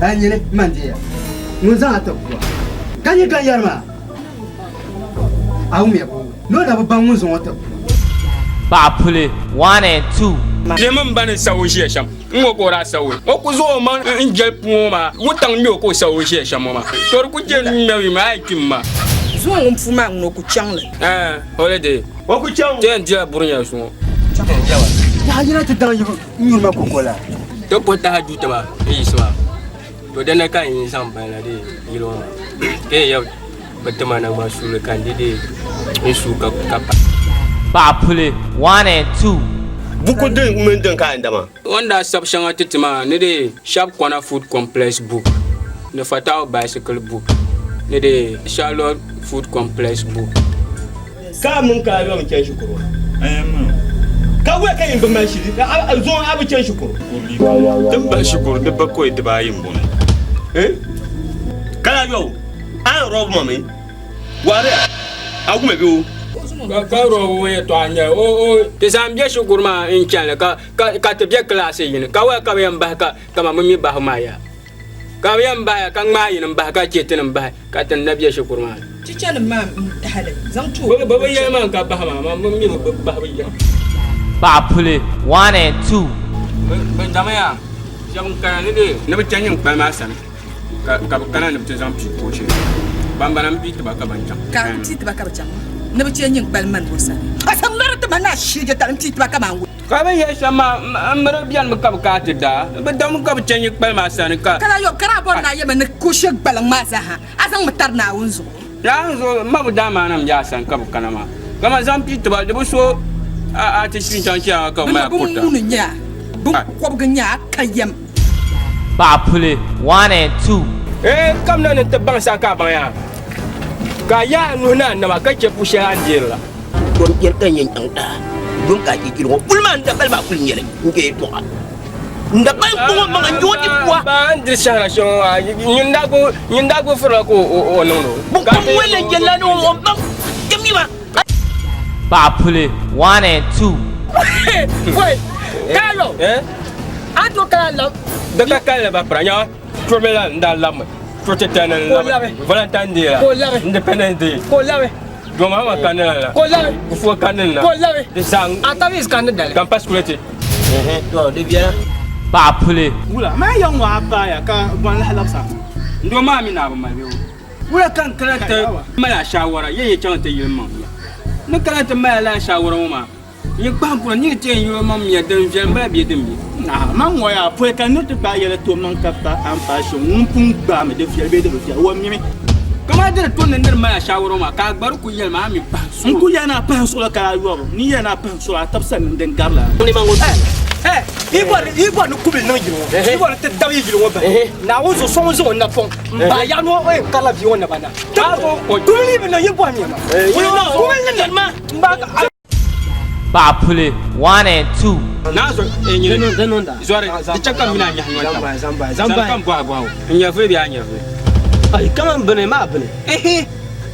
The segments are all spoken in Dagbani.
A nyini man deya ŋun zaŋ a ti pua ka nyɛ gan yɛri maa a wumya boo ni o na bi baŋ ŋun zaŋ o ti pua. Paɣa puli, 1 and 2. Lihimi m ba ni sa o ʒiya shɛm n-ŋɔ ka o daa sa o. O ku zaŋ o maŋ n-jɛli puu ŋɔ maa wuntaŋ ŋme o ka o sa o ʒiya shɛm ŋɔ maa. To di ku je ŋ-ŋmɛbu maa a yi kpim ma. Zuŋɔ ŋun puu maa ŋun o ku chaŋ li. Ɛɛh, holiday. O ku chaŋ. Ti yɛn dila burinya zuŋɔ. Yaha yina ti daŋ yibu n-nyuri ma koko la. Ti puhi taha juuti maa n yiɣisi maa, to dinni ka n zaŋ bali na dee yili ŋɔ maa ka yɛn yɛli bɛ ti ma naŋgban suuli ka n di dee n suui ka pa. Paɣa puli, 1 and 2. Buku din mini din ka n dama. O ni daa sabi shɛŋa ti ti maa ni dee Sharp Corner Food Complex book ni Fatau Bicycle book ni dee Charlotte Food Complex book. Ka a mini ka a yom chani shikuru? Ka waya ka yin bi mali shili zuŋɔ a bi chani shikuru? Din bahi shikuru di bakɔi dibaayi m-bɔŋɔ. Ka a yom a ni rɔbi ma mi wariya a wumya bee o? Ka rɔbi o yɛtɔɣa n-nyɛ o o ti zaŋ be shikuru maa n-chani li ka ti be kilaasi yini ka waya ka bɛ yɛn bahi ka kaman bɛ mi bahi maa yaa. Ka bɛ yɛn bahi ka ŋmaai yini m-bahi ka chɛ ti ni bahi ka ti ni na be shikuru maa ni. Chichanim maa n-tahi li zaŋ ti o. Bɛ bi yɛli ma n-ka bahi maa, man bi mi bɛ bahi bɛ yɛm. Paɣa puli, 1 and 2. Bɛ damiya shɛba n-kana ni bɛ ni bɛ chɛ nyiŋkpali maa sani ka bɛ kana ni bɛ ti zaŋ pii koochi ban bala m-pii ti ba ka ban chaŋ. Ka m pii ti ba ka bɛ chaŋ ni bɛ chɛ nyiŋkpali mani o sani. A sa ŋmari ti ma ni a sheeje tali m pii ti ba kaman. Ka bɛ yɛli shɛm maa, M mi di bɛnimi ka bɛ ka a ti daa. Bɛ dami ka bɛ chɛ yi kpali maa sani ka. Ka lahi yɛli, Ka daa bɔri ni a yɛmi ni ka o she gbaliŋ maa zaa ha, a zaŋmi tari Naawuni zuɣu. Naawuni zuɣu, m ma bi daa maana m-be a sani ka bɛ kana maa. Ka man zaŋ pii ti ba, di bi so a ti kpi n-chaŋ chiyaama ka bɛ mali a kurita. Bɛ ŋuni n-nyɛ a? Biŋkɔbigu n-nyɛ a, a ka yɛm. Paɣa puli, 1 and 2. Ee, n kamina ni n ti baŋ saha ka a baŋ yaa, ka a yaai a nuhi ni a naba ka chɛ pu shɛli a ni deeri la. Tom yɛli ka n yɛn chaŋ daa dom ka a je jili ŋɔ kuli maa n dabali maa kuli nyɛli n je yɛltɔɣa n dabali kpuŋɔ maŋa n je o ti pua. Ba n diri shɛhira shɛŋa maa nyin daa gbubi firila ka o niŋdi o. Bɛ kum wɛli n jɛlla ni o baŋ kpɛm yi maa. Paɣa puli, 1 and 2. Wait, Kayo, a to kana lam. Di ka kalinli ba pira nyaŋa chuɣu la n daa labimi chuɣu titali ni n labi Valentine Day la Independence Day Ka o labi. John Mahama kanni na la Ka o labi. Kufuor kanni na Ka o labi. Di zaa Atavis kanni dali. Ka m pa security. To di viɛla. Paɣa puli. Wula, maa ya ŋɔ a paaya ka bɔn lahi labisa? N doo maa mi naa bi mali bee o? Wula ka n kana ti mali a shaawara yɛn yɛn chaŋ ti yili maŋ ya? Ni kana ti mali a lala shaawara ŋɔ maa, nyin kpahim puna nini ti yɛn yuli o maŋ mia din viɛli m-bala bee din be? Aha, man ŋɔ yaa pɔi ka nir ti gbaai yɛli ti o maŋ ka pa a ni paai shɛm ŋun pun gbaami di viɛli bee di bi viɛli, o mimi. Kamani di di to ni nir mali a shaawara ŋɔ maa ka a gba di ku yɛli ma a mi pahi suɣulo. N ku yɛli ni a pahi suɣulo ka a yɔbu, ni yɛli ni a pahi suɣulo a tab sani ni din gari lala. Yi bɔri ni kubili niŋ yili ŋɔ, yi bɔri ni ti dabi yi yili ŋɔ bahi, Naawuni zuɣu so ŋun zaŋ o napɔŋ m-bahi yaɣi ni o yɛn karila bia ŋɔ naba na. Kubili yi bi niŋ, yi bɔhimiya ma. Kubili ni niŋ ma. Paɣa puli, 1 and 2. Naa zo nyini zɔri di chɛ ka m mini a nyahi noli taba. Zani ka m bɔhi a bɔhigu. N nyɛvili bee a nyɛvili? Ai, kaman bini maa bini. Ihi,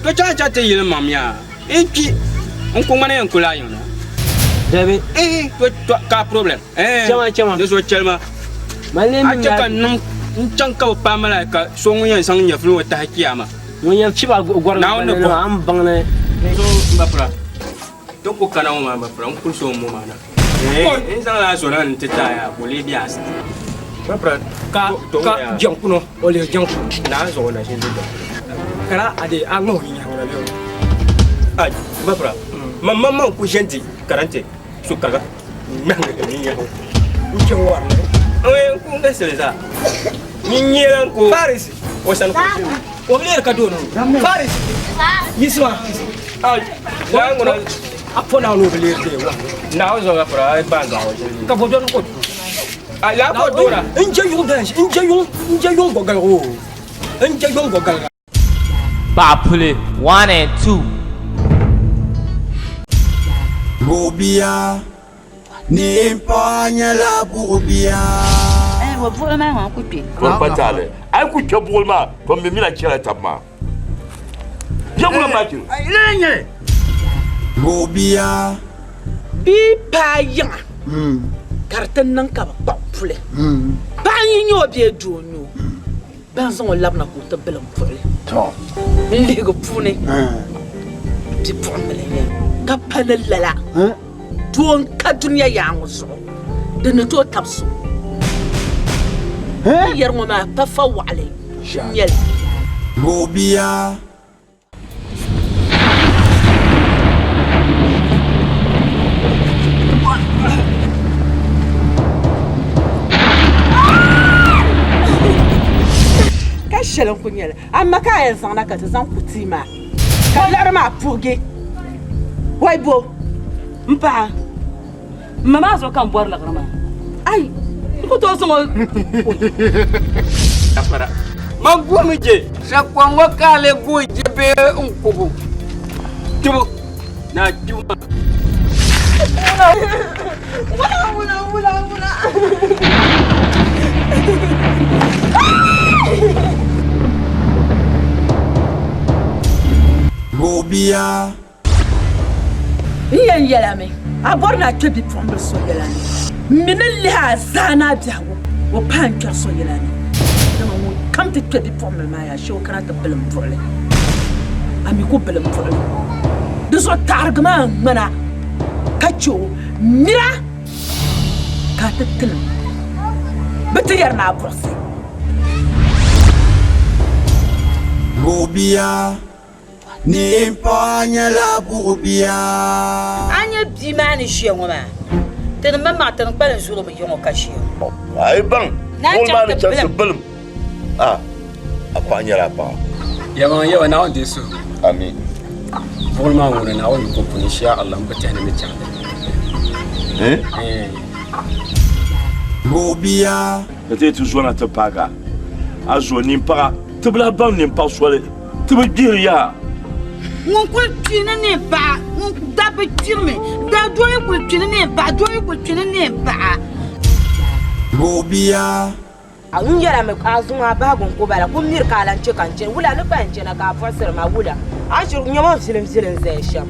to chaŋ chaŋ ti yili maŋ yaa n kpi n ku ŋmani yɛn kuli a yiŋ na. Dabi. Ihi, to to ka a problem. Eh, Chama chama. Di zuɣu chɛli ma. Mali A chɛ ka n niŋ n chaŋ ka bɛ paai malaika so ŋun yɛn zaŋ nyɛvili ŋɔ tahi kiyama. Ŋun yɛn fibi a gɔrim Naawuni ni gbali bɔhi. maa, a ni baŋ ni. So m ba pira, ti ku kana ŋɔ maa m ba pira, n kuli so m-mo maa na. Eh, n zaŋla a zo na nti ti a yaa ka o lee be a sani. M ba pira, Ka to ka ŋɔ yaa. jɛŋkuno, o leei jɛŋkuno. Naa n zaŋ o na ʒini di jɛŋkuno. Ka daa a dee a ŋmahi o yinyahiŋ la bee o? Ai, m ba pira, man maŋmaŋ ku ʒe n-di karante so ka ŋmahi yinyahiŋ. N kpe wɔri ni. N ku n galisi li zaa. Nyin nyɛla n ku Faris. o sani ka o ʒini. O bi leeri ka doo ni Faris. Yiɣisima. Ai, naa ŋuna. A po Naawuni o bi leeri dee wa. Naawuni zuɣu ka pira a yi baan zaɣ o ʒini. Ka bo dɔni ko. Ai, laa ka o doora. N je yuŋ dan n je yuŋ n je yuŋ gɔgaligu o. N je yuŋ gɔgaliga. Paɣa puli, 1 and 2. Buɣubia, Nimpaɣa nyɛla buɣubia. Ɛɛn wɔ buɣili maa ŋɔ n ku kpe. To n pa taali a yi ku kpe buɣili maa to m mi mina chɛla tab maa. Biɛŋ maa chɛ. Lala n-nyɛ li. Buɣubia. Bia paai yiŋa ka di ti niŋ ka bɛ kpuɣi puli. Paɣa n-yi nya o bee doo n-nya o. Ban zaŋ o labina ka o ti bilim puɣili n-lihigi puuni bipuɣimbila n-nyɛ li ka pa ni lala doo n-ka dunia yaɣa ŋɔ zuɣu din ni tooi tabi so. N yɛri ŋɔ maa pa fa waɣili n-nyɛ li. Buɣubia. Ka shɛli n-ku nyɛli, amaa ka a yɛn zaŋna ka ti zaŋ ku tia maa, ka liɣiri maa puhigi wai bo m paɣa. M ma maa zuɣu ka m bɔri liɣiri maa. Ai, n ku tooi zaŋ o. Man guhimi je. Sakuɣa ŋɔ ka a lee guhi je bee n-kubu tibu ni a kpibu maa? Wula, wula, wula, wula. Buɣubia. N yɛn yɛlimi, a bɔri ni a kpe bipuɣimbila so yɛla ni? M mi ni lihi a zaa ni a biɛhigu, o paai n-kpɛri so yɛla ni. Dama ŋunkam ti kpe bipuɣimbila maa yaa shee o kana ti bilim buɣili, a mi ku bilim buɣili. Di zuɣu taɣirigi maa ŋmana ka chɛ o, mira ka a ti tilim bɛ ti yɛri ni a buɣisi. Buɣubia. Nimpaɣa nyɛla buɣubia. A nya bia maa ni ʒiya ŋɔ maa, ti ni maŋmaŋ ti ni kpalim zuɣu bi yiŋ o ka ʒiya. A yi baŋ buɣili maa ni chaŋ ti bilim a, a paɣa nyɛla a paɣa. Yɛlimaŋli Yawɛ Naawuni deei suhigu. Ami. Buɣili maa ŋuna Naawuni yiko puuni insha Allah m bi tɛhi ni ni chaŋ di ni. Eh? Buɣubia. Ka ti yi ti zona ti paagi a, a zo nimpaɣa, ti bi lahi baŋ nimpaɣ soli. Ti bi gbihiri yaha. Ŋun kul kpi ni neen paɣa, ŋun dabba kpirimi, daa doo yi kul kpi ni neen paɣa, doo yi kul kpi ni neen paɣa. Buɣubia. N yɛla mi ka a zuŋ a bahigu n-ku bala, ku miri ka a lan chɛ ka n chani. Wula ni gba n chana ka a buɣisiri ma wula? A ni shiri nya ma vilimvili n-zaya shɛm.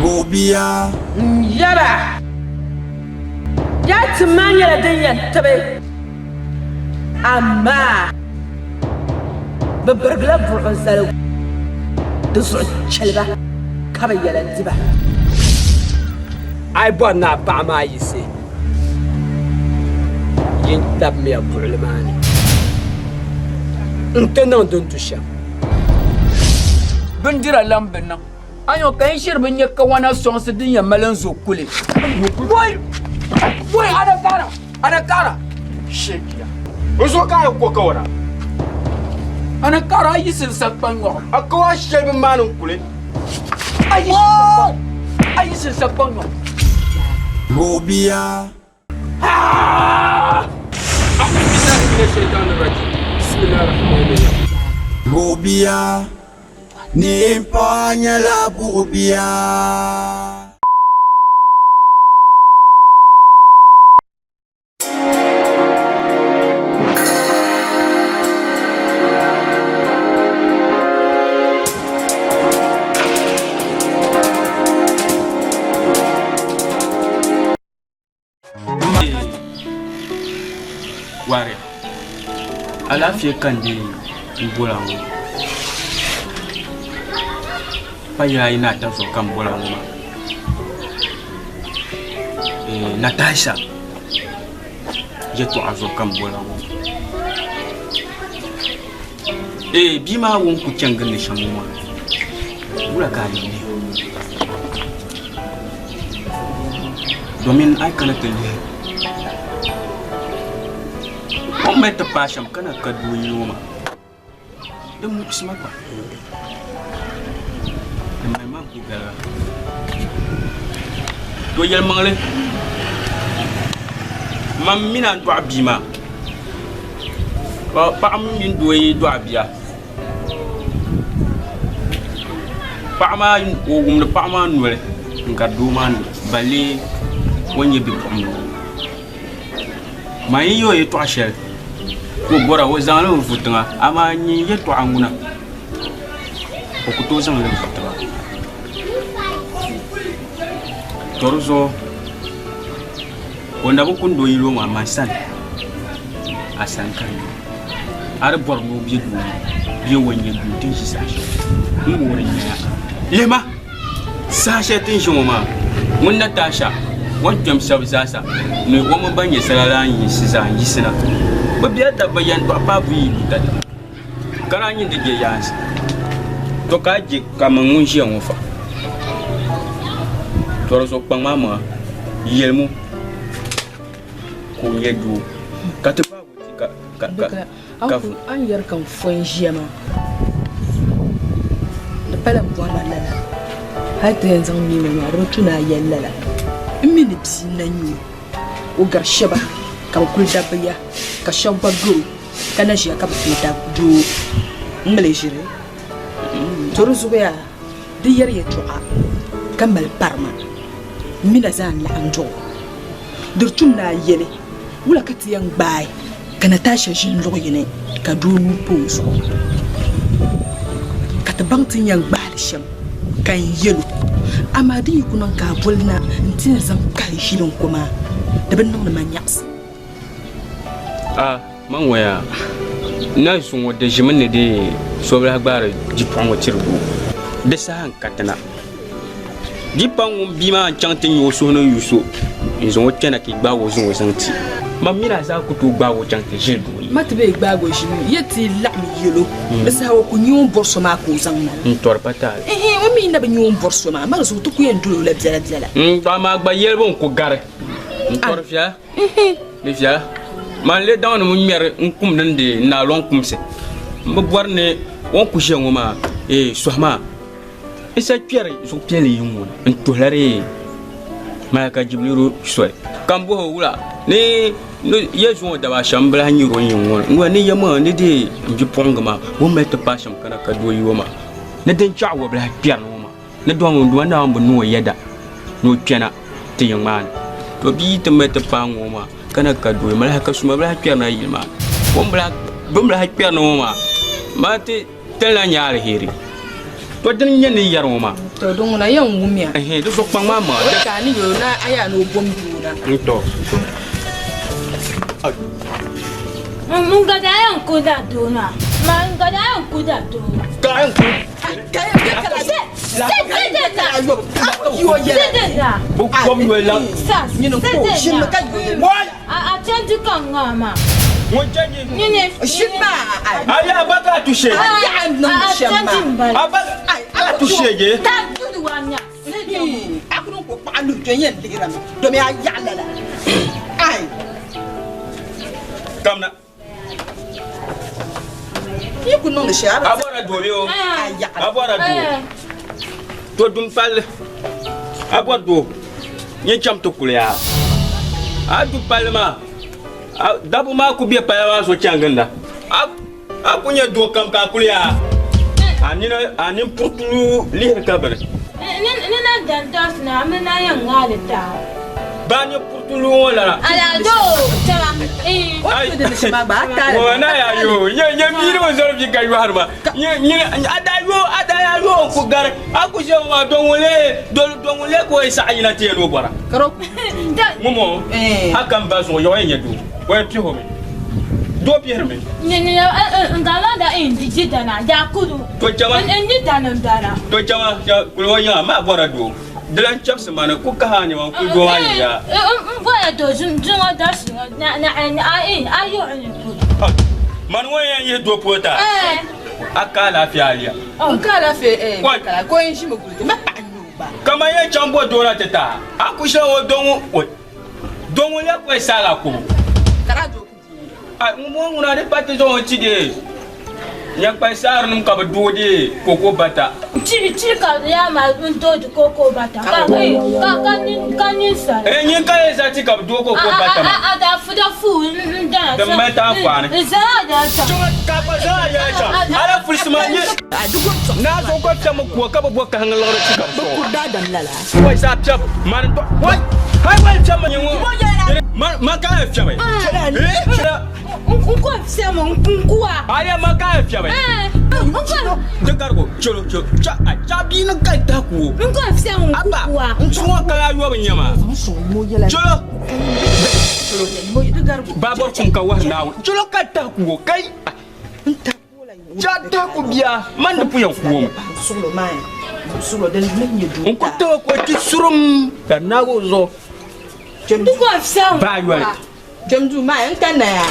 Buɣubia. N yɛra, Yaa tim maa nyɛla din yɛn tibi, amaa bɛ birigila buɣim zaligu di zuɣu chɛli ba ka bɛ yɛla di ba. A yi bɔri ni a paɣa maa yiɣisi, yin tabimiya buɣili maa ni nti niŋ din tu shɛm. Bindira lan bi niŋ. Ayo ka n shiri bi nya kawana sɔŋsi din yɛn mali n zo kuli. Woi! Woi! Anakara! Anakara! Shekiya. N zo ka a yi ko kawana. Anakara a yiɣisi n sakpa nyɔɣu. A kawa shɛli bi maani n kuli. A yiɣisi n sakpa nyɔɣu. Buɣubia. Buɣubia. Nimpaɣa nyɛla buɣubia. Wari, alaafee ka n dee n bɔra ŋɔ pa yɛla ayi ni ata zuɣu ka n bɔra ŋɔ maa Natasha yɛltɔɣa zuɣu ka n bɔra ŋɔ bia maa ŋun kuli chani gindi shɛm ŋɔ maa wula ka a yɛn niŋ Domin a yi kana ti lihi o ni mali ti paai shɛm ka na ka doo yino ŋɔ maa di muɣisi ma pam di mali ma galiga to yɛlimaŋli mam mini a ni dɔɣi bia maa paɣa mini doo yi dɔɣi bia Paɣa maa o wumdi paɣa maa noli n gari doo maa noli balee o ni nyɛ bipuɣungi ŋɔ. Man yi o yɛtɔɣa shɛli ka o bɔra o zaŋ li n-vu tiŋa, amaa nyin yɛtɔɣa ŋuna o ku tooi zaŋ li n-vu tiŋa. Tɔ di zuɣu o na bi kundi o yili o maa man sani, a sani ka di nyɛ. A di bɔri ni o be duu bee o nyɛ duu ti ni ʒi saha shɛli n wuhiri nyaya. Lihima! Saha shɛli ti ni ʒi ŋɔ maa, ŋun Natasha, o ni kpɛm shɛba zaasa ni o mini ban nyɛ sala la n-yiɣisi zaa n-yiɣisina. Bɛ bela dabba yɛntɔɣa paai buyi butata, ka daa nyini di je yaansi. To ka a je ka min ŋun ʒiya ŋɔ fa. To di zuɣu kpaŋ maa maŋa, yɛlimu ka o nyɛ doo ka ti gbaagi o ti ka ka ka ka vu. A ni yɛri ka n fo n-ʒiya maa, di pala m bɔri ma lala. Hal ti yɛn zaŋ mi ma maa, di bi tu ni a yɛli lala. M mi ni bia n-na nyɛ o, o gari shɛba ka bɛ kuli dabba ya, ka shɛba gba gar o ka na ʒiya ka bɛ tooi dab doo m-mali ʒiri. To di zuɣu yaa, di yɛri yɛtɔɣa ka mali parima m mi na zaa n-laɣim dɔɣ o. Di di tum ni a yɛli, Wula ka ti yɛn gbaai ka Natasha ʒini luɣ yini ka doo nuu pa o zuɣu? Ka ti baŋ ti ni yɛn gbaai li shɛm, ka n yɛl o, Amaa di yi ku niŋ ka a boli na nti yɛn zaŋ kahi ʒili n ko maa, di bi niŋdi ma nyaɣisim. A man ŋɔ yaa, n na zuŋɔ di ʒimi ni di so bi lahi gbaari bipuɣiŋ ŋɔ tiri doo. Di saha n-katina. Di pa ŋun bia maa n-chaŋ ti nya o suhu ni yu so n-zaŋ o kpɛna ka yi gbaag o zaŋ o zaŋ ti. Man mini a zaa ku tooi gbaag o chaŋ ti ʒili doo yi. Ma ti bee gbaag o ʒili ya ti laɣim yɛl o, di saha o ku nya o ni bɔri so maa ka o zaŋ na la. N tɔri pa taali. Ɛhɛn, o mi na bi nya o ni bɔri so maa, ma di zuɣu ti ku yɛn dol o la biɛlabiɛla. N amaa gba yɛlibu n-ku gari. N tɔri viɛla. Di viɛla. Man lee daŋ ni ŋun ŋmɛri n kum din di n naaloŋ kumsi. M bi bɔri ni o ni ku ʒiya ŋɔ maa, ee, sɔhi maa. N sa kpɛri zuɣupiɛlli yi ŋɔ ni, n tuhila di Malaika Jibrilu soli. Ka m bɔhi o wula ni ya zuŋɔ daba shɛm m bi lahi nyari o yiŋ ŋɔ ni. N wula ni ya maa ni deei m bipuɣiŋga maa, o ni mali ti paai shɛm kana ka doo yi o maa. Ni din chaɣ o bi lahi kpɛri ni ŋɔ maa. Ni dɔŋ ŋun Duuma Naawuni bi niŋ o yɛda ni o kpɛna ti yiŋ maa ni. To bia yi ti mali ti paai ŋɔ maa ka na ka doo, malaika suma bi lahi kpɛrina yili maa ni. Bɛ ni lahi kpɛrina ŋɔ maa, maa ti tilina nya aliheri. To dini n-nyɛ ni yɛri ŋɔ maa. To di ŋuna yɛn wumya. Ɛhɛn, di zuɣu kpaŋ maa maŋa. O ka a ni yɛl o ni a yaa ni o bom doo na. N to. N gba daa yɛn ku da doo maa. N gba daa yɛn ku da doo. Ka yɛn ku. Kamna. Yi ku niŋdi shɛli a bɔra doo bee o a bɔra doo to dum palli a bɔri doo nyin cham ti kuli yaa a du palli maa dabba maa ku be pala maa zuɣu chani ginda a ku nyɛ doo kam ka a kuli yaa a nina a nini puɣitulu lihiri ka bini Ni na dan tɔɣisi na, a mi na yɛn ŋmaai li taai. Ba ni puɣitulu ŋɔ lana. Ala doo taba. Ŋɔ na ya yo nye nye bia ni bi zɔri bia ka yɔhiri ma nye nye a daa yo a daa ya yo n ku gari a ku ʒe ŋɔ do ŋun lee do do ŋun lee ka o yi saɣi yina ti yɛn o bɔra. Ŋɔ mo a kam ba zuɣu yɔɣu yɛn nyɛ doo o yɛn pihi o mi doo pihiri mi. Nye nye n ga la da in di ji dana ya kudu. To chama N ni dani n bala. To chama kuli o yiŋa maa bɔra doo di lan chɛbisi ma ni ku kahi a nɛma n-kuli doo maa yi yaa. N bɔra doo zuŋɔ dabisi ŋɔ na a yuɣi ni kuli. Mani ŋɔ yɛn yihi doo polo ti a a ka alaafee a liya. N ka alaafee kala ka o yɛn ʒimi guli ti ma paɣa n-nyɛ o gba. Kaman yɛn chaŋ bɔ doo na ti ti a a ku shɛli o doo ŋɔ doo ŋun lee kuli saala kubu. Ka daa doo ku Ai ŋun bɔŋɔ ŋuna di pa ti zaŋ o ti dee nyɛkpali saarinim ka bi dooi dee koko bata. Chiri chiri ka di yaa maa n dooi di koko bata ka ka ka nin ka ninsal. Eh nyin ka yɛn za ti ka bi dooi koko bata maa. A daa fuda fuu n dana. Din mali ti anfaani. N zala a daa chaŋ. Ka gba zala a yaa chaŋ. Ala fulisi maa nyɛ. Naa zuɣu gba piɛmi kuwa ka bi bo kahiŋ liɣiri ti ka bi sɔŋ. Bi kuri daadam lala. Wai saa piɛbu mani n dɔ wai. Hai wai fiɛm nyɛ ŋɔ. Ma ka yɛn fiɛmi. N ko fiɛmi n kuwa. Ayi ma ka yɛn fiɛmi. Di garigu chelo chelo cha a cha bia ni ka tahi kuo. N ko fiɛmi n kuwa. N chuɣu ŋɔ kala ayɔbu n nyɛ maa. Chelo. Baabɔri kum ka wahi Naawuni. Chelo ka tahi kuo kai. Cha tahi ku bia man di puya kuo mi. N ku tahi ko ti surum ka naagi o zuɣu. Di ko fiɛmi. Baa yoli. Jɛmdu maa n ka naya.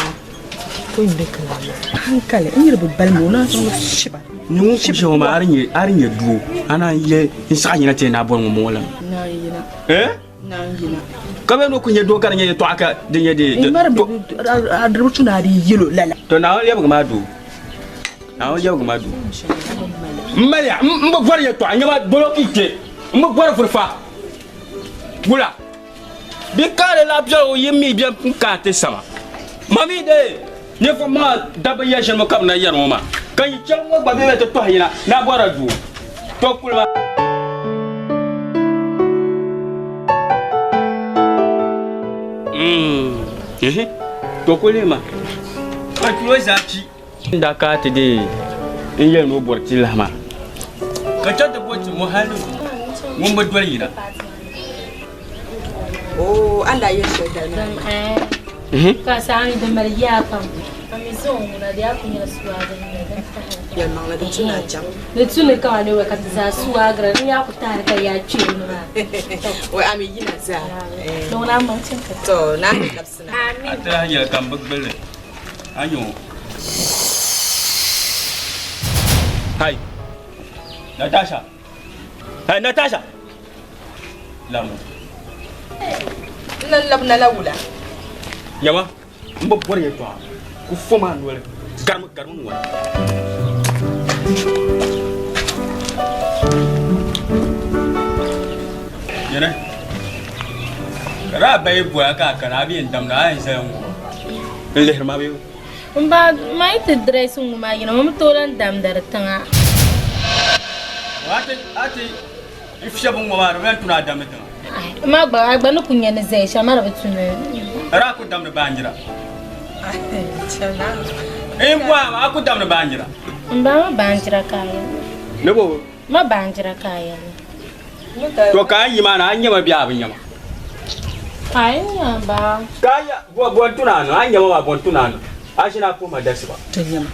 Ko yin be kala hankali n yiri bi balimi o naan zaŋ shiba. Ni ŋun ku shɛŋa maa a di nyɛ doo a naan yɛ n saɣa yina ti na bɔri ŋun bɔŋɔ la. Naan yina. Eh? Naan yina. Ka bɛ ni ku nyɛ doo ka di nyɛ yɛltɔɣa ka di nyɛ di. Mari bi a diribi tuna a di yɛlo lala. To Naawuni lɛbigi maa doo. Naawuni lɛbigi maa doo. M maliya m bi bɔri yɛltɔɣa nyɛma dolo ki kpe m bi bɔri furifa wula. Bi kaari la biɛligu yi mi bɛ n kaai ti sama. Ma mi dee ninvuɣ maŋa dabba yɛli shɛli mi ka bɛ na yɛri ŋɔ maa, ka yi chɛli ŋɔ gba bɛ ti tɔhi yina ni a bɔrila doo, tɔ kuli maa. Tɔ kuli ma ka tulo zaa chi. N daa kaai ti dee n yɛli ni o bɔri ti lahi maa, ka chaŋ ti bɔri ti ŋɔ hali ni ŋun bi doli yina. Oo, a ni daa yɛli shɛli dali maa. Ka saa mi di mali yaa pam. A mi zaŋ o ŋuna di yaa ku nyɛla suwaaga ni nyɛ din tahi. Yɛlimaŋli di tu ni a chaŋ. Di tu ni ka ni ka ti zaa suwaagira n yaa ku tahiri ka yaa kpee ni maa. Wai a mi yina zaa. Ni ŋuna a maŋ chaŋ ka. To, naa mi labisina. A ti lahi yɛli ka m bi gbulli. A nya o. Hai! Natasha! Hai, Natasha! Lamu. N lan labina la wula? Nyama, m bi bɔri yɛltɔɣa. Ku fo maa noli. Garimi, garimi ŋɔ. Yɛrɛ, ka daa ba yi boya ka a kana a bi yɛn damda a yɛn zaya ŋɔ. N lihiri ma bee? M ba, ma yi ti dirɛsi ŋɔ maa yina, ma mi tooi lan damdi di tiŋa. A ti fiɛbi ŋɔ maa di bi lan tu ni a damdi tiŋa. Ma gba, a gba ni ku nya ni zaya shɛm, a di bi tu ni. A daa ku damdi baanjira. N bɔhi a, a ku damdi baanjira. M ba, ma baanjira ka a yɛli. Ni bo? Ma baanjira ka a yɛli. To ka a yi maa na, a nyama bee a bi nyama? A yi nya ba. Ka a nya, bɔ, bɔ n-tu ni a niŋ, a nyama maa bɔ n-tu ni a niŋ, a ʒini a puhi ma dasiba. Ti nyama.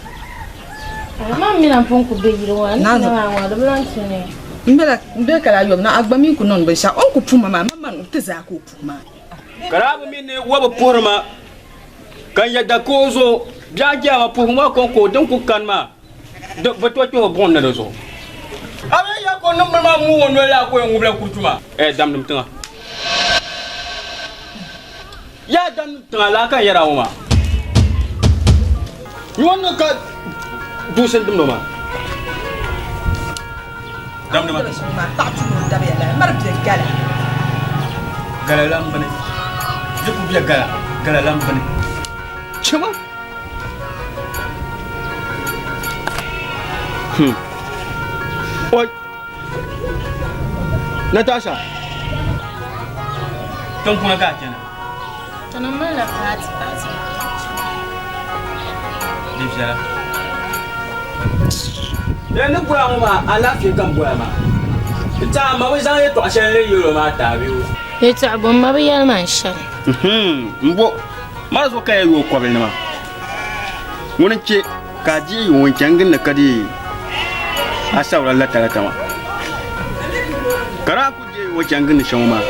Ma mi na pun ku be yili ŋɔ, a ni ti maa ŋɔ, di bi lan tu ni. M bela, m be kala ayɔbu na, a gba mi ku niŋdi binshɛɣu, o ni ku puhi ma maa, ma man ti zaa ka o puhi maa. Ka daa bi mi ni o bi puhiri ma, ka n yɛda ka o zuɣu biɛɣu jɛma puhigu maa kɔŋko din ku kani maa. Di bi tooi kpɛhi o buɣim ni di zuɣu. A mi ya ka o niŋ bini maa muug o noli la ka o yɛn ŋubila kuruchu maa. Ɛɛ damdim tiŋa. Yaa damdim tiŋa laa ka n yɛra ŋɔ maa. Nyɔŋ ni ka duusi n dimdi o maa. Damdi ma. Gala lan bini. Di ku bɛ gala, gala lan bini. Chima. Oi. Natasha. Tiŋ puuni ka a chana? Tɔnɔ malila paati paati. Di viɛla. Di ni goya ŋɔ maa alaafee ka n goya maa. N tiɛha m ma bi zaŋ yɛltɔɣa shɛli ni yɛl o maa taai bee o. Yɛltɔɣa bɔ m ma bi yɛli ma n shɛli. M bo Mara zuɣu ka ya yooi kɔbilinima. Ŋuni n-che ka a deei ŋun chani gindi ka deei a sabira latalata maa? Ka daa ku deei o chani gindi shɛm ŋɔ maa.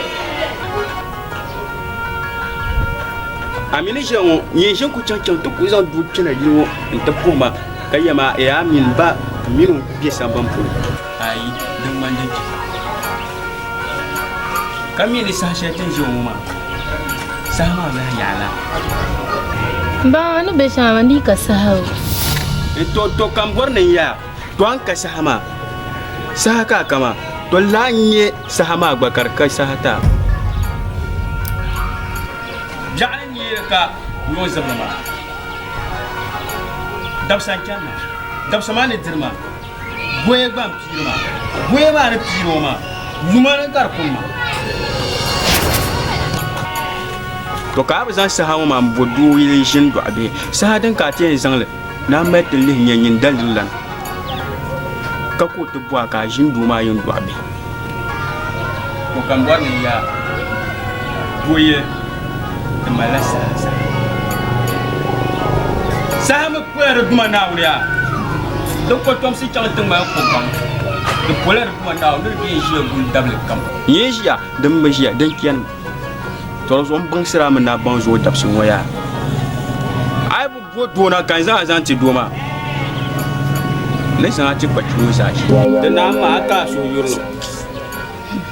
A mi ni ʒiya ŋɔ, nyin ʒini ku chaŋ chaŋ ti ku zaŋ duu kpɛna yili ŋɔ nti puhi ma ka yɛli ma, Yaa a mini ba mini o be sambani polo. Ayi, di ŋmani din chɛ. Ka mi ni saha shɛli ti ni ʒiya ŋɔ maa, saha maa lahi yaɣila. M baŋ a ni be shɛŋa maa, di yi ka saha o. To, to ka m bɔri ni n yaa, to a ni ka saha maa, saha ka a ka maa, to laa n-nyɛ saha maa gba ka di ka saha ti a. Biɛɣu ni neeri ka noo zibiri maa, dabisa n-chani maa, dabisa maa ni diri maa. Goya gba m-piiri maa. Goya maa ni piiri o maa, yuma ni ka di kuni maa. To ka a bi zaŋ saha ŋɔ maa m-bo doo yili n-ʒini dɔɣi bihi, saha din ka a ti yɛn zaŋ li ni a mali ti lihi nya nyin daliri lana, ka ka o ti bɔh a ka a ʒini doo maa yɛn dɔɣi bihi. To ka m bɔri ni n yaa doo yili ti malila saha saha. Saha mi pola di Duuma Naawuni yaa. Di kɔtomsi chaŋ ti ŋmani kogaŋ. Di pola di Duuma Naawuni ni di bee n-ʒiya guli dabili kam. Nyee ʒiya, din bi ʒiya, din chanimi. To di zuɣu m baŋsiri a mi ni a baŋ zooi dabisi ŋɔ yaa. A yi bi bo doo na ka n zaŋ a zaŋ ti doo maa, n ni zaŋ a ti kpachi ŋɔ zaa ʒi. Di naan maa a ka a suhu yurili.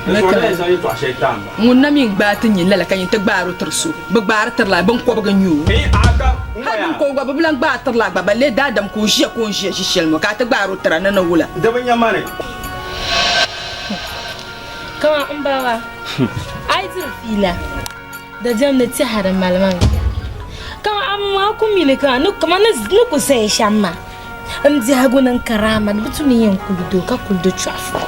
Di zuɣu n ni yɛn zaŋ yɛtɔɣ shɛli ti a m-ba. Ŋun na mi n-gbaai ti nyin lala ka nyin ti gbaar o tiri so, bɛ gbaari tirila biŋkɔbigu n-nyɛ o. Hal biŋkɔbigu gba, bɛ bi lan gbaai tirila gba, balle daadam ka o ʒiya ka o ni ʒiya ʒi shɛli ŋɔ, ka a ti gbaar o tira ni ni wula? Di bi nya ma ni. Kaman m baba, a yi diri fiila, dabiɛm ni tɛha di mali ma mi. Kaman a maŋ a ku mi li kaman ni ku zaya shɛm maa, m biɛhigu ni n karaama ni bi tu ni yɛn kuli doo ka kuli do chɔɣifu.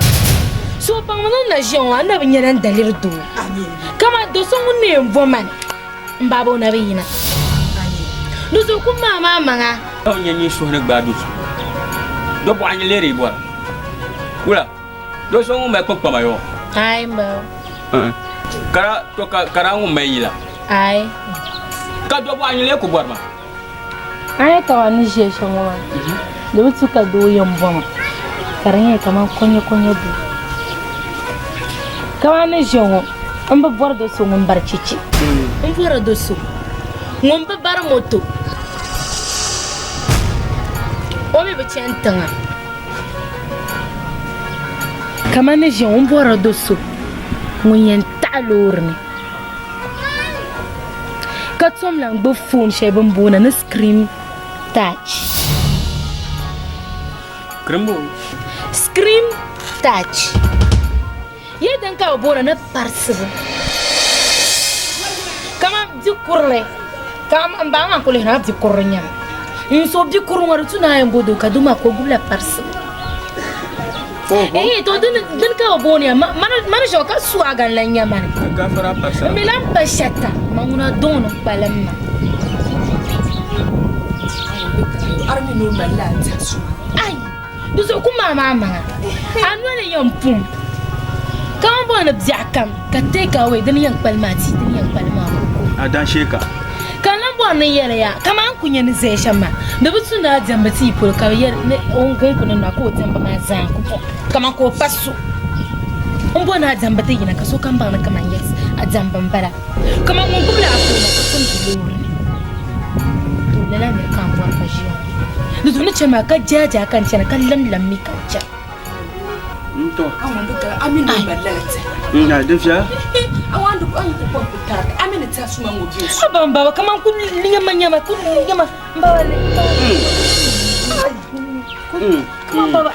So baŋmi ni n na ʒiya ŋɔ, a na bi nyɛla n daliri doo. Kaman do so ŋun na yɛn bo ma ni m baba o na bi yina. Di zuɣu kum maa maa maŋa. Ka o nya nyin suhu ni gbaai do so, dɔbuɣa n-leeri yi bɔra. Wula? Do so ŋun mali kpunkpama yɔ? Aai m ba. Kara to ka kara ŋun mali yila? Aai. Ka do bɔɣa nyili ku bɔri ma? A ni kaman ni ʒiya shɛm ŋɔ maa, di bi tu ka doo yɛn bɔ ma ka di nyɛ kaman kɔnyɛkɔnyɛ doo. Kaman ni ʒiya ŋɔ, m bi bɔri do so ŋun bari cheche. M bɔri do so ŋun bi bari moto, o mi bi chani tiŋa. Kamani ni ʒiya ŋɔ, m bɔrila do so ŋun yɛn taɣi loori ni ka tom lan gbubi foon shɛli bɛ ni booni ni screen touch. Screen touch. Yɛli din ka bɛ booni ni parisibu. Kaman bi kurili, ka m ba maa kuli lihiri ma bi kurili n-nyɛ ma. N so bi kurili ŋɔ di tu ni a yɛn bo doo ka doo maa ka o gbubila parisibu. Ehe to dini ka bɛ booni ya mani ʒiɛɣu ka suaga n-lan nyɛ mani. M mi lan pa shɛta ma ŋuna dɔŋ ni kpalim ma. Ai! Di zuɣu ku maam a maŋa, a noli yɛn pum kaman bɔŋɔ ni biɛɣu kam ka take away dini yɛn kpalim a tia dini yɛn kpalim a koko. A dan shee ka. Ka n lan bɔri ni n yɛli ya, kaman a ni ku nya ni zaya shɛm maa, di bi tu ni a diɛmdi tia polo ka bɛ yɛli ni o ni ku ni nɔhi ka o diɛmbu maa zaa ku pɔi kaman ka o pa so. M bɔri ni a diɛmbu ti yina ka sokam baŋ ni kaman yes a diɛmbu m-bala. Kaman ŋun gbubila a foon ka so mi loori ni. To lala niri ka n bɔri ka ʒiya ŋɔ. Di zuɣu ni chani maa ka jaajaa ka n chana ka lamlam mi ka n chana. N to. A ŋun bi gala a mi ni o mali lala tɛha. N na di viɛla. A waan di a yi ku kɔŋ ku taagi a mi ni tɛha suma ŋɔ bɛ o so. Haba m baba kaman ku nyama nyama ku nyama m baba le. Kaman baba.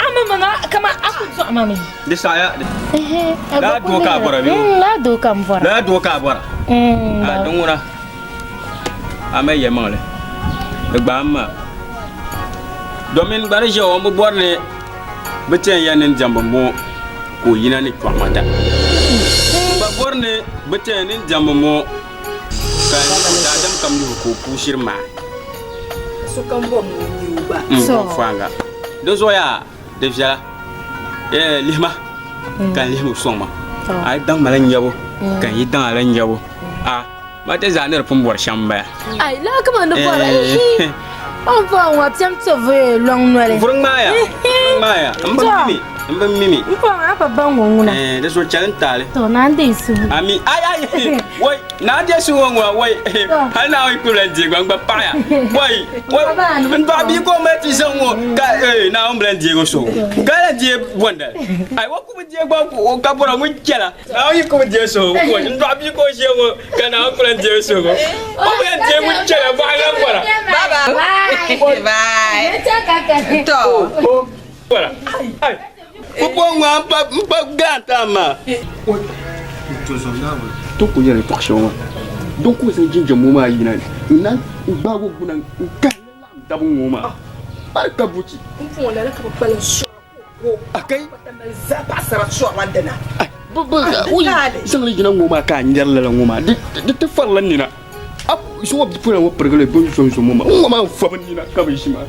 Ama maŋa kaman a ku dɔɣi ma mi. Di saɣaya. Laa doo ka a bɔra bee? Laa doo ka n bɔra. Laa doo ka a bɔra. A di ŋuna a mali yɛlimaŋli di gbaai m ma domin gba di ʒiya o bi bɔri ni bɛ ti yɛn yɛli ni n diɛmbu m-bɔŋɔ ka o yina ni kpiɔŋ ma da. N gba bɔri ni bɛ ti yɛn ni n diɛmbu m-bɔŋɔ ka daadam kam yuhi ka o puu shiri maai. Sokam bɔri ni o nya o gba. N faaŋa. Di zuɣu yaa di viɛla lihima ka n lihimi sɔŋ ma. A yi daŋ ma la nyabu ka n yi daŋ a la nyabu. A ma ti zaa ni di pun bɔri shɛm m-bala. Ai lala kaman di bɔri o ni bɔri ŋɔ piɛm ti vuhi lɔŋ noli. Vuri ŋmaaya, vuri ŋmaaya, m bi mimi, m bi mimi. M pɔŋ a pa baŋ ŋɔ ŋuna. Di zuɣu chɛli n taali. To naa n-deei suhu. Ami, ai ai, wai, naa deei suhu ŋɔ ŋuna, wai, hali Naawuni kpibila n-deei gba, n gba paɣiya, wai, wai, n dɔɣi bia ka o mali ti zaŋ ŋɔ, ka Naawuni bi lan deegi o suhu, ka lan deei bɔndali, ai, o ku bi deei gba ka bɔra ŋun chɛla. Naawuni yi ku bi deei suhu, wai, n dɔɣi bia ka o ʒiya ŋɔ, ka Naawuni ku lan deei suhu, o bi lan deei ŋun chɛla bɔɣa lan bɔra. Bye bye. To. Bɔra, ai. Pumpɔŋɔ ŋɔ a m pa grant a maa. To ku yɛli tɔɣ shɛŋa maa, din ku zaŋ jinjam ŋɔ maa yina n na gbaag o gbuna n-kahi li laɣim daba ŋɔ maa. Barika buchi. Pumpɔŋɔ lala ka bɛ kpalim sɔra ka o ko. A kai. Ka mali zaa paɣisara sɔrila dina. Zaŋli yina ŋɔ maa ka a nyɛri lala ŋɔ maa di ti farila nina. A zuŋɔ bipuɣinga ŋɔ pirigili bɛ ni zom zom ŋɔ maa ŋɔ maa n-fa bɛ nina ka bɛ ʒi maa.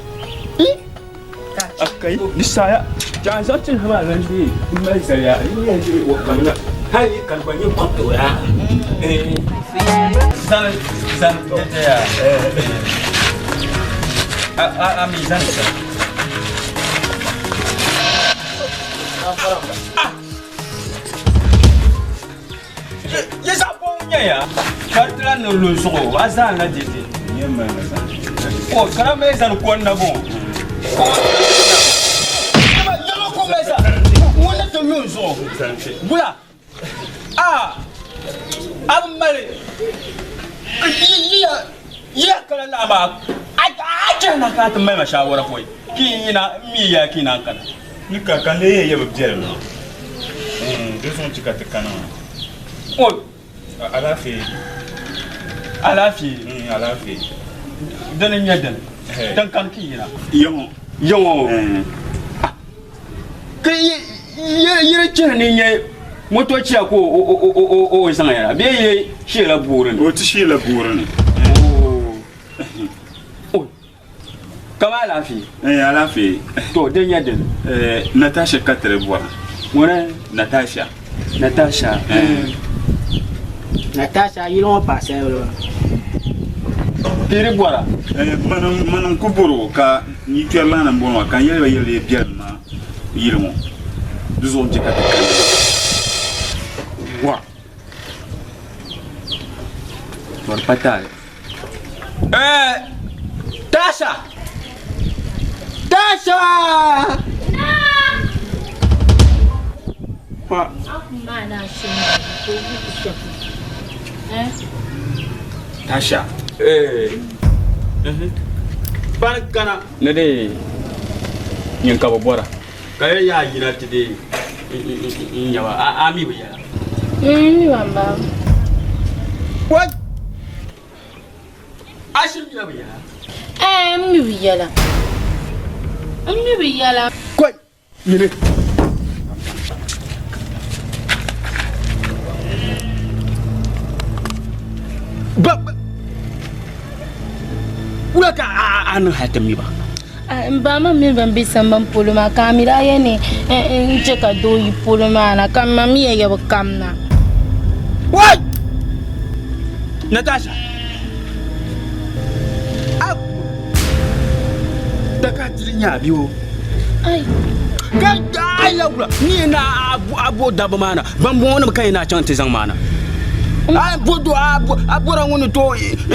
Akai di saaya ka a zaŋ ti ha maa lan deei m-mali zali ya di yɛn deei o kamina hali yi kani gba nyɛ kɔbiti o ya. Zani zani ya a mi zani sa. Yi zaɣ bɔŋ nyɛ ya ka di tila ni lu zuɣu a zaa na dede. O kana mali zani ko n na bɔ. Ŋun ni ti lu zuɣu gula a a bi mali yiya kala laa maa a chɛhi na ka a ti mali ma shaawara pɔi ki yina n mi ya ki naan kana. Ni ka ka n lee yɛn yɛ bi biɛlim maa? Di zuɣu n-chɛ ka ti kana maa. O! Alaafee. Alaafee. Alaafee. Dini n-nyɛ dini? Din kani ki yina? Yaŋɔ. Yaŋɔ? Ka yi di chɛhi ni nyɛ moto chɛya ka o zaŋ ya na bee yi sheela boori ni? O ti sheela boori ni. Kama alaafee? Eh, alaafee. To, din nyɛ dini? Eh, Natasha ka ti di bɔra. Ŋuni? Natasha. Natasha. Eh. Natasha yili ŋɔ paɣasaribili maa. Ka yi di bɔra? Eh, mani n ku bɔri o ka n yi kpɛri lana m-bɔŋɔ maa ka n yɛli ba yɛli biɛlim maa yili ŋɔ. Di zuɣu n-chɛ ka ti kana. Wa. Bɔri pa taali. Eh, Tasha! Tasha! Pa. Tasha. Eh. Bani kana. Ne de nyin ka bi bɔra. Ka yɛ yaa yina ti de n nyaba a mi bi yɛla. N mi ba m-ba. What? A shiri mi la bi yɛla? Ɛɛ, m mi bi yɛla. M mi bi yɛla. Kɔi, nyini. Ba, ba. Wula ka a niŋ hali ti mi ba? M ba maa mini ban be sambani polo maa ka a mi daa yɛli ni n chɛ ka doo yi polo maa na ka m ma mi yɛli ya bi kamna. Wai! Natasha! A da ka dili nya bi o. Ai! Ka ai la wula ni na a bo dabba maa na ban bɔŋɔ nim ka yi na chaŋ ti zaŋ maa na. A bo do a bɔra ŋun ni tooi n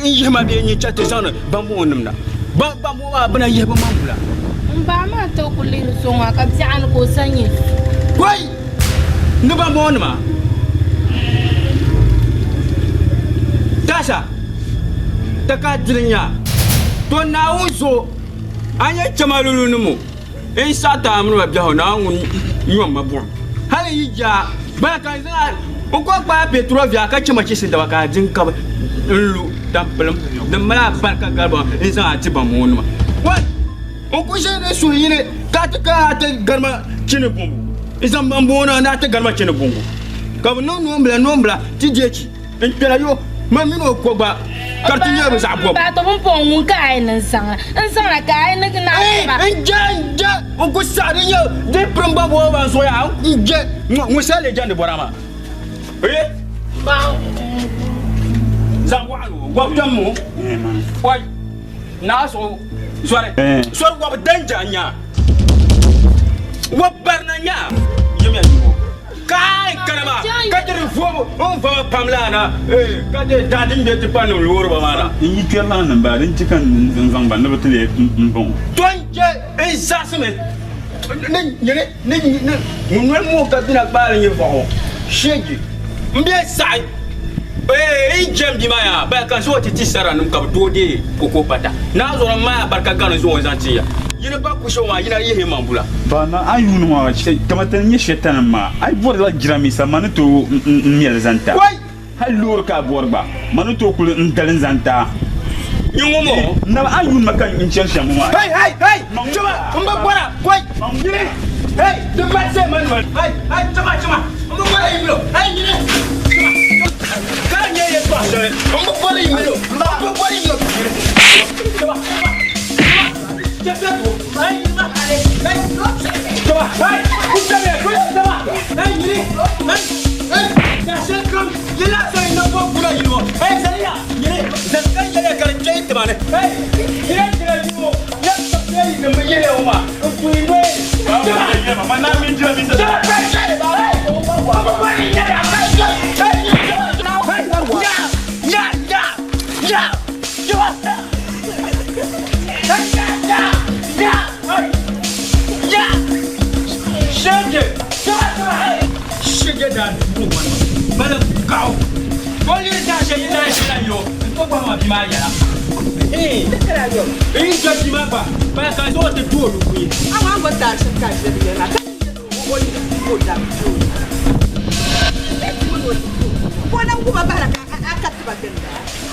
yihi ma bee n yi chaŋ ti zaŋdi ban bɔŋɔ nim na. Ban bɔŋɔ maa bɛ na yihi bɛ maŋ bula. M ba maa ti ku lihiri so ŋɔ ka biɛɣu ni ka o sa nyɛ. Kɔi! Ni ban bɔŋɔ nima. Tasha! Ti ka dili nya. To Naawuni zuɣu a nyɛ chɛma lulu ni mo. N saɣi ti a mini ba biɛhigu Naawuni ŋun nyom ma buɣim. Hali n yi je a, bala ka n zaŋ a n kɔŋ kpaai Pɛturɔvia ka chɛ ma chisi daba ka a di n-kabi n-lu tampilim din mali a barika gariba n-zaŋ a ti bambɔŋɔnima. Wai! N ku ʒe ni suhu yini ka a ti kana a ti gari ma chini bɔŋgu. N zaŋ bambɔŋɔ na ni a ti gari ma chini bɔŋgu. Ka bɛ niŋ noombila noombila ti deechi. N kpɛla yo, man mini o ko gba ka di ti nyɛla bɛ zaɣ bɔbu. Ba to pumpɔŋɔ ŋun ka a yi ni zaŋ n zaŋla ka a yi ni naai ti ba. N je n je n ku saɣi di nyɛ di pirim ba bɔbu ban zuɣu yaa n je ŋun sa lee jɛndi bɔra maa. Ee zaŋ waɣila o gɔbu kpɛm o oi naa zuɣu zɔri zɔri wɔbu danja nya wɔbu barina nya yimiya nyubu. Kai kana maa ka ti di voobu n vama pam lana ka di daa din be ti pa niŋ loori ba maa na. N yi kpɛri lana nim baa din chɛ ka n zaŋ ba ni bɛ ti leei m bɔŋɔ. To n chɛ n zaɣisimi ni nyini ni ni ŋun noli mooi ka bina gbaali nyɛ vɔɣu sheegi m be saɣi n jɛm bia maa yaa baya ka n zaŋ o ti ti saranim ka bɛ tooi deei koko pata. Naa zuɣu n maaya barika gani n zaŋ o zaŋ ti ya. Yini ba ku shɛba maa yina yihi man bula. Ba na a yuuni ŋɔ kama ti ni nyɛ shɛtanim maa, a yi bɔrila jirambiisa ma ni tooi m-me li zaŋ ti a. Hal loori ka a bɔri gba, ma ni tooi kuli n-da li n-zaŋ ti a. Nyɛ ŋɔ moo. Naba a yuuni ma ka n chani shɛm ŋɔ maa. Hey, hey, hey! Chama, m bi bɔra, kɔi, yini, hey, di mali zay ma noli, hey, hey, chama, chama. N bi bɔri yi mini o. Ayi nyini. Ka nyɛ yɛltɔɣa shɛli. N bi bɔri yi mini o. N bi bɔri yi mini o.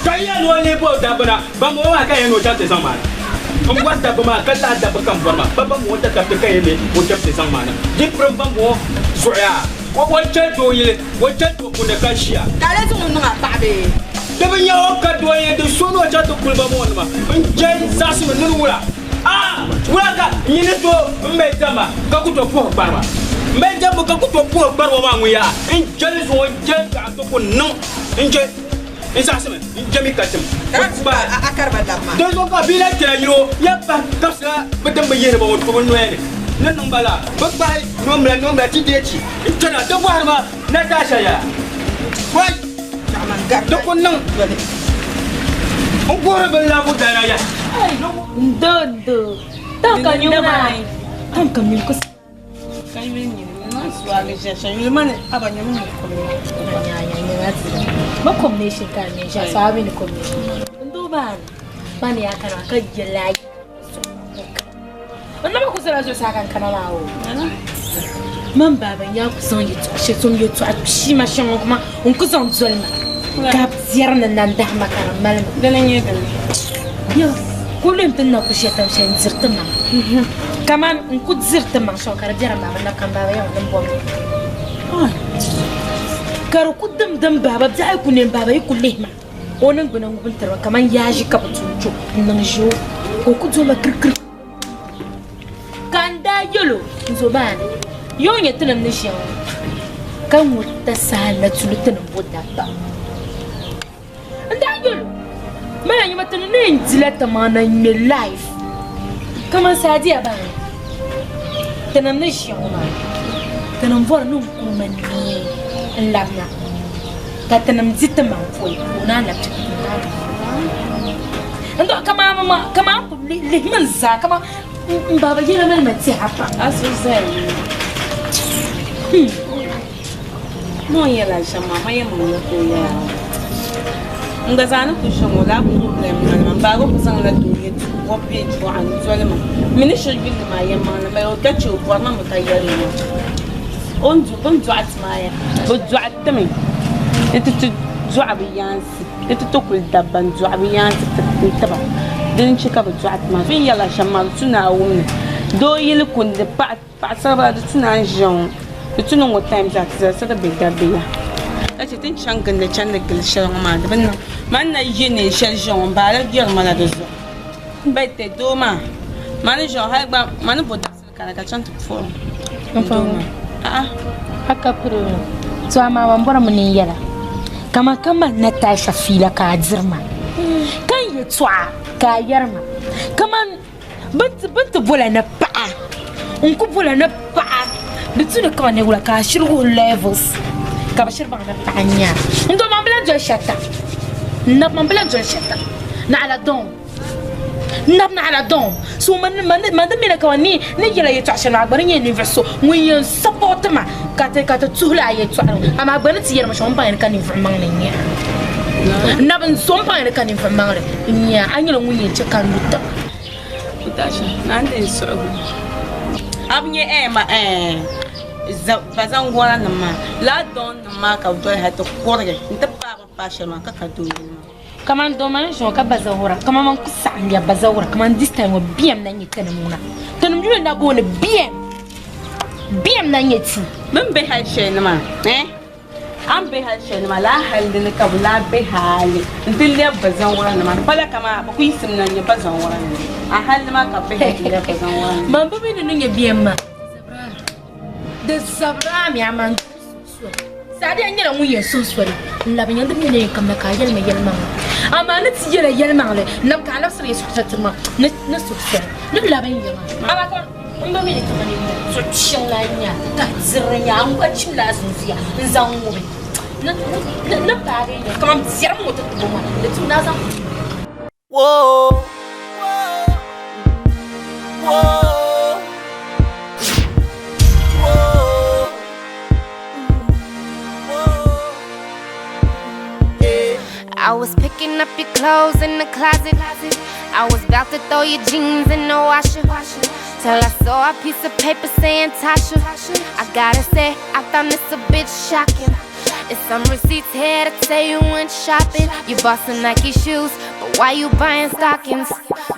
Ka yi yɛn ni o lihi bo dabba na, ban bɔŋɔ maa ka yɛn ni o chaŋ ti zaŋ maa na. N bɔri dabba maa ka lahi dabba kam bɔri ma, ba ban bɔŋɔ tatabo ka yɛn ni o chaŋ ti zaŋ maa na. Di pirim ban bɔŋɔ zuɣuya, o chani ti o yili, o chani ti o puuni ka ʒiya. Ka a lee zaŋ o niŋ a paɣa bee? Di bi nya o ka doo yɛn di so ni o chaŋ ti kuli ba bɔŋɔ nima. N chɛ n-zaɣisimi ni di wula. Aa! Wula ka n yi ni tooi m mali diɛmba ka ku tooi puhi kpariba? M mali diɛmbu ka ku tooi puhi kpariba maa ŋun yaa? N je li zuŋɔ, n je li ka ti ku niŋ. N je n zaɣisimi, n je mi ka tim. Dinzuɣu ka bia lahi kpɛra yili o ya bahi kabisila bɛ din bi yihiri ba ŋɔ to bɛ noya ni ni niŋ ba la. Bɛ kpahi noombila noombila ti deei chi n-kpɛna ti bɔhiri ma Natasha yaa? Wai! Di ku niŋ n guhiri bɛ labu dana ya. Dodo, tan ka nyuma. Tan ka nyuma ko. Ka yuli nyini ma suwagi ʒɛ shɛm yuli ma ni aba nyɛmi ni kom Ma combination ka ne ja so abi ni combination. Ndo ban. Ban ya kana ka jela. N nama ku zala zuɣusaa ka n kana maa o. Man baaba n yaa ku zaŋ yɛltɔɣa shɛli tom yɛltɔɣa kpima shɛŋa kuma n ku zaŋ doli ma ka biɛri ni nandahima ka di mali ma. Dini n-nyɛ dini? Yo, ku lim ti ni na ku ʒe tam shɛli n-diri ti maŋa. Kaman n ku diri ti maŋ shɛŋa ka di biɛri m baaba na ka m baaba yɛli ma ni m bɔbi li. Ka di ku dimdim baaba biɛɣu yi ku ne m baaba yi ku lihi ma o niŋgbuna ŋubi n-tiri ma kaman yaaʒi ka bɛ ti o cho n-niŋ ʒe o ka o ku doli ma kirikiri. Ka n daa yɛl o, N zo maa ni, ya o nyɛ tinim ni ʒiya ŋɔ, ka ŋun ta saha na tuli tinim bo dabba. N daa yɛl o, Mala nyama ti ni na yɛn dila timaŋ na ŋ-ŋme life kaman Saadia baani. Tinim ni ʒiya ŋɔ maa, tinim bɔri ni n kuli ma neei n-labina ka tinim di timaŋ pɔi ka o naan labi ti maa. N dɔɣi kaman kaman ku lihimi n zaa kaman n baaba yɛla mali ma tɛha pam. A suhu zaya ni Ma o yɛla shɛm maa, ma yɛlimaŋli ka o yɛla maa. N gba zaa ni kuli shɛm ŋɔ laa problem mali ma. M baaba kuli zaŋla doo yɛltɔɣa bee dɔɣa n-doli ma. M mi ni shiri yuli maa yɛlimaŋli m-bala o ka che o bɔri ma mi ka yɛli ma. O ni bɛ ni dɔɣi ti maa ya. Bɛ dɔɣi ti mi ni ti ti dɔɣi bɛ yaansi. Di ti to kuli dabba n-dɔɣi bɛ yaansi n-ti ba. Dini n-che ka bɛ dɔɣi ti maa. Bɛ ni yɛrila shɛm maa di tu ni a wum li. Doo yili kundi paɣa Paɣasaribila di tu ni a ni ʒiya ŋɔ di tu ni ŋɔ time zaa ti zalisi di be dabba ya ka chɛ ti ni chaŋ gindi chandi gili shɛli ŋɔ maa di bi niŋ man na ye neen shɛli ʒiya ŋɔ m baala gbɛri ma la di zuɣu bɛ tɛ doo maa man ni ʒiya ŋɔ hali gba man ni bo dabisili kana ka chaŋ ti puhi o doo maa a'a. Haka piri o to amaa man bɔrimi ni n yɛla kaman ka mali Natasha fiila ka a diri ma ka n yɛtɔɣa ka a yɛri ma kaman Bɛ ni ti bola ni paɣa n-ku bola ni paɣa di tu ni kaman ni wula ka a shiri wuhi levels ka bɛ shiri baŋ ni paɣa n-nyɛ a. N doo man bi lahi doli shɛta n nabi man bi lahi doli shɛta naɣila dɔŋ n nabi naɣila dɔŋ so man di mi ni kaman ni yɛla yɛltɔɣa shɛli maa a gba ni nyɛ ninvuɣ so ŋun yɛn sapɔti ma ka ti tuhili a yɛltɔɣa ŋɔ amaa a gba ni ti yɛri ma shɛm m baŋya ni ka ninvuɣ maŋli n-nyɛ a. N nabi n so m baŋya ni ka ninvuɣ maŋli n-nyɛ a. A nyɛla ŋun yɛn che ka n lu tiŋa. Natasha, naan di n suhigu. A bi nya ɛɛ ma ɛɛ bazangɔra nim maa lala dɔŋ nim maa ka bi doli hali ti kurigi n ti paai bi paai shɛli maa ka ka doo yili maa. Kaman doo maa ni ʒiya ŋɔ ka bazawura kaman man ku saɣim ya bazawura kaman this time ŋɔ BM na nyɛ tinim ŋuna tinim yuli na booni BM. Biɛm na nyɛ ti. Bɛ ni be hal shɛli ni maa, eh? A ni be hal shɛli ni maa, lala hal dini ka bɛ lahi be hali nti lɛbi bɛ zaŋwaranima. Di pala kaman bɛ ku yiɣisimi na n-nyɛ bazaŋwaranima. A hal ni maa ka bɛ be hal ti lɛbi bazaŋwaranima. Man bi mi ni ni nyɛ biɛm maa. Di zabiri a mi amaa n suhu soli. Sadiya nyɛla ŋun yɛn suhu soli n labi nya di mi ni yɛn kamina ka a yɛli ma yɛlimaŋli. Amaa ni ti yɛla yɛlimaŋli nam ka a labisiri yɛ suhu tiri ma ni suhu soli ni labi n ya maa. Amaa ka m bi mi ni kamani so kpiɔŋ lan nya ka diri nya a gba chimla a zunzuya n zaŋ ŋubi ni paagi nya kaman biɛrim ŋɔ ti tibo maa di tum ni a zaŋ. Whoa. Whoa. Whoa. I was picking up your clothes in the closet. I was about to throw your jeans in the washer. Till I saw a piece of paper saying Tasha. I gotta say, I found this a bit shocking. It's some receipts here to say you went shopping. You bought some Nike shoes, but why you buying stockings?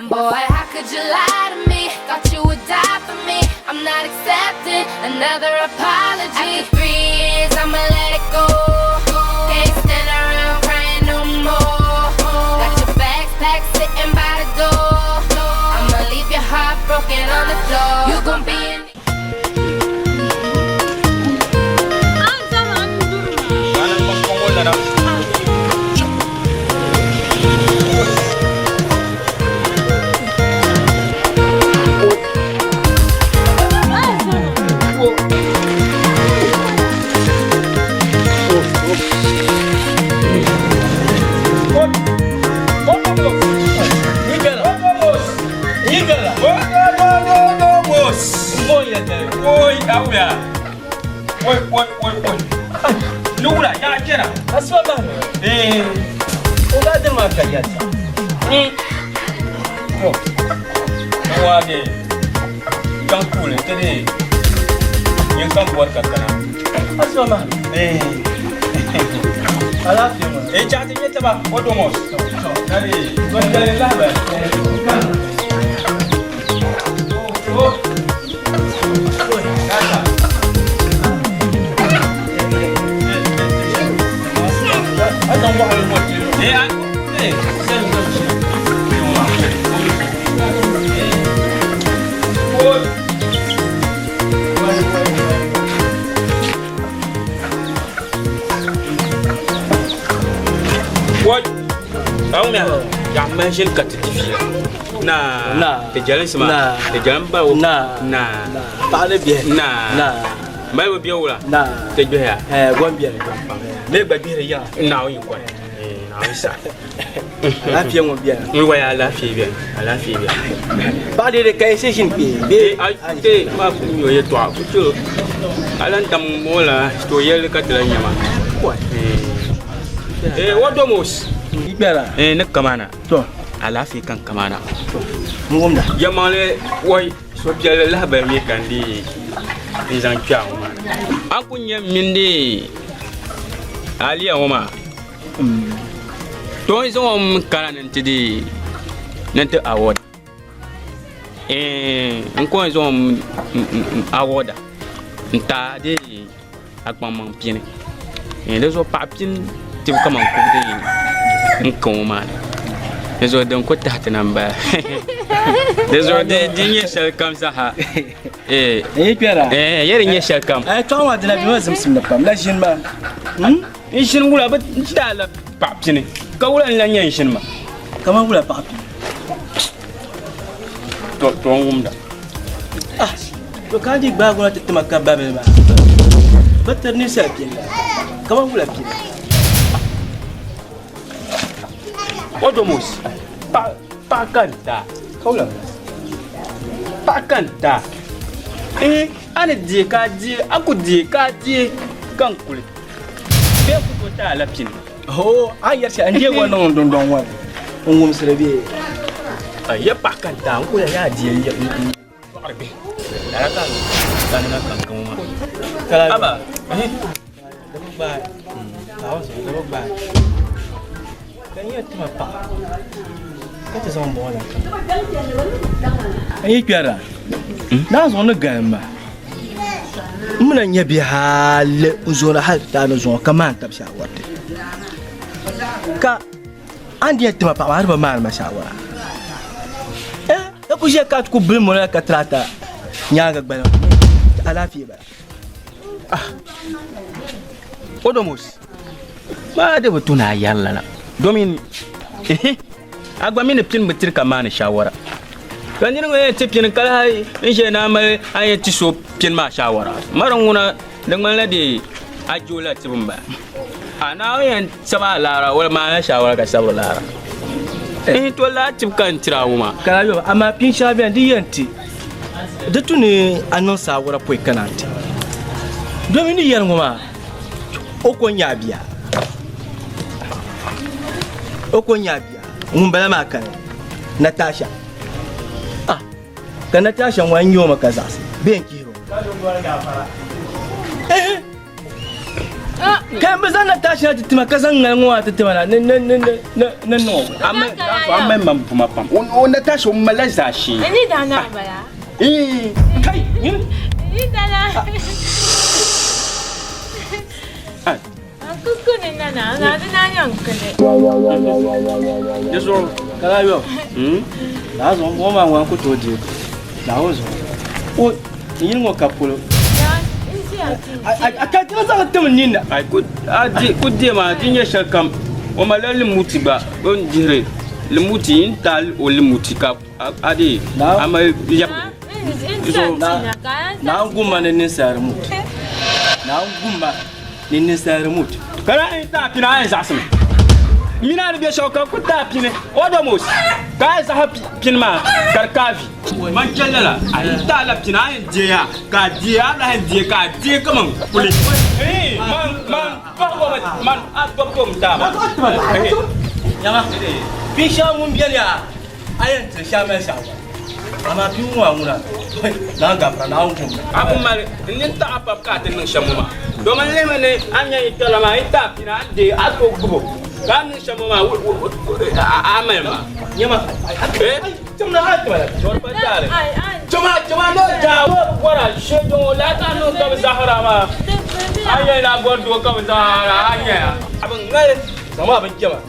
Boy, how could you lie to me? Thought you would die for me. I'm not accepting another apology. After 3 years, I'ma let it go. Can't stand around crying no more. Got your bags packed sitting by the door. I'ma leave your heart broken on the floor. You gon' be in. Ʒini ka ti di fiila na ti jɛlinsi maa ti jɛlim balibu na paɣa ni bihi na balibu bɛ wula ti gbihiya gom biɛni mi gba gbihiri yaŋa Naawuni kɔni Naawuni sa alaafee ŋɔ biɛni n waya alaafee biɛni alaafee biɛni paɣa dee di ka yi ʒini kpee bee te maa ku mi o yɛltɔɣa ku to a lan dam ŋɔ la to yɛli ka ti lan nya maa o domos ni kamana to alaafee kan kamana n wumda yɛlimaŋli wai suhupiɛlli lahabali mi ka n dii n zaŋ kpɛ a ŋɔ maa a ku nyɛ mini di aliya ŋɔ maa to n zaŋ o kana ni ti di ni ti award n ko n zaŋ award n ta di a kpaŋmaŋ pini di zuɣu paɣa pini tibu kaman kubidi n ka ŋɔ maa ni di zuɣu din ku tahi ti na n bala di zuɣu di nyɛ shɛli kam zaaha yɛ di nyɛ shɛli kam tɔɣa maa dina bɛ ma zimsim ni pam la ʒini maa n ʒini wula bi daa la paɣa pini ka wula n lan nyɛ n ʒini maa kamani wula paɣa pini to n wumda To ka di gbaagi na ti tima ka babili maa bi tiri ninsal pini la kaman wula pini. O domos paɣa ka n taa ka wula paɣa ka n taa eh a ni deei ka a deei a ku deei ka a deei ka n kuli bee ku tooi ti a la pini. Ho a yɛri shɛli n deei ŋɔ niŋ n dundɔŋ ŋɔ ni n wumsiri bee. Ya paɣa ka n taa n kuli yaa deei Dɔɣiri bihi lala ka ka ni na kankaŋ maa. Kala Aba. Di bi gbaai. Naawuni zuɣu di bi gbaai. Ka n yɛn tima paɣa ka ti zaŋ bɔŋɔ la kana. N yi kpɛra, naa zuɣu ni galim ma. N mi na nya bɛ hali n zoona hali ti taai ni zuŋɔ ka maan tab shaawariti. Ka a ni di yɛn ti ma paɣa maa, a di bi maani ma shaawara. Eh, ka ku ʒiya ka a ti ku bili mo la ka tirata nyaaŋa gbaliŋ. Alaafee bala. Ah, Odomos, maa di bi tu ni a yɛri lala domin a gba mi ni pini bi tiri ka maani shaawara. Ka niri ŋɔ yɛn ti pini ka lahi n ʒe ni a mali a yɛn ti so pini maa shaawara. Mari ŋuna di ŋmanila dee a je o la tibu m-bala. A Naawuni yɛn sabi a laara, o maanila shaawara ka sabiri laara. N to lala tibu ka n tiri a ŋɔ maa. Ka a yɔba, amaa pin shɛŋa beni di yɛn ti di tu ni a niŋ saawara pɔi ka naan ti. Domin ni yɛli ŋɔ maa, o ko n-nyɛ a bia. O ko n-nyɛ a bia. Ŋun bala maa kani, Natasha. Ah, ka Natasha ŋɔ a nyɛ o mi ka zaɣisi bee n-chihiri o. Eh, ka bi zaŋ Natasha na ti tima ka zaŋ ŋali ŋɔ maa ti tima na ni ni ni ni ni ni niŋ o. A mali man buma pam. O Natasha o malila zaashee. Ni dana bala. Eh, kai, Ni dana. Kuku ni nana, na di na nyaŋ kili. Di zuɣu ka laa yɔ. Laa zuɣu ŋɔ maa ŋɔ ku tooi deei Naawuni zuɣu. O yili ŋɔ ka polo. A ka ti zaŋ tim n ninni. Ai ku a di ku deem a di nyɛ shɛli kam o malila limuti gba o ni dihiri limuti n taali o limuti ka a di a mali lɛbigi zuɣu. Naawuni gum ma ni ninsal remote. Naawuni gum ma ni ninsal remote. Ka lahi yi taai pini a yɛn zaɣisimi. Mini a ni be shɛli ka ku taai pini Odomos ka a zaɣisi pini maa ka di ka a vi. Man chɛ lala, a yi taai la pini a yɛn deei a ka a deei a lahi deei ka a deei kaman kuli. Man man paɣiba man a gbibi o m-taai ma. Nyama, binshɛɣu ŋun beni a a yɛn tiri shɛli mali shɛɣu gba. Amaa bia ŋɔ maa ŋuna naan gafara Naawuni kum. A ku mali n nini taɣi a pam ka a ti niŋ shɛm ŋɔ maa, domin lihimi ni a ni nya yi kpɛrila maa yi taai pina a ni deei a tooi gbubi o, ka a ni niŋ shɛm ŋɔ maa a mali maa. Nyama, Chama chama no daa bɔra shee ŋɔ laa ka niŋ ka bi zahara maa a nyɛ na bɔri doo ka bi zahara a nyɛ a bi ŋali Sama bin chama.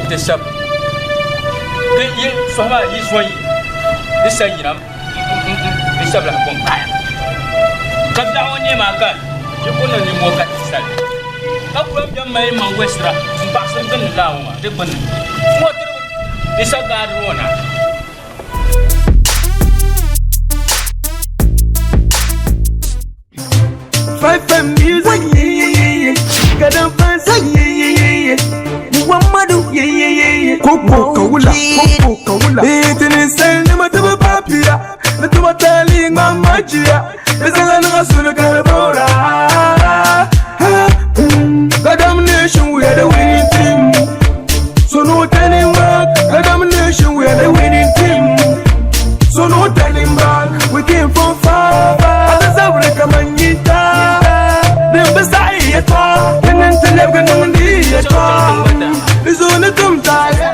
Ti sab di yi sɔhima yi zo yi di sa yina di sab lahi kom paaya ka biɛɣu ŋɔ nyɛ maa ka yi ku niŋ nimmoo ka ti sali ka kuli bɛn mali maŋ wɛsira n baɣasiri gbunni laa ŋɔ maa di gbunni ŋɔ tiribu di sa gaari ŋɔ na. Five M music, yeah, yeah, yeah, yeah. Gadam fans, yeah, yeah, yeah, yeah. Muhammadu, yeah, yeah, yeah, yeah. Koko kawula, koko kawula. Itini sel ni matuba papia, natuba tali mamajia. Isala na sunu kalbora. Gadam nation, we are the winning team. So no turning back. Gadam nation, we are the winning team. So no turning back. We came from far. Atazawre kamanyita. Nimbasa iyata. Ninantelebga nangandiyata. Izona tumtale.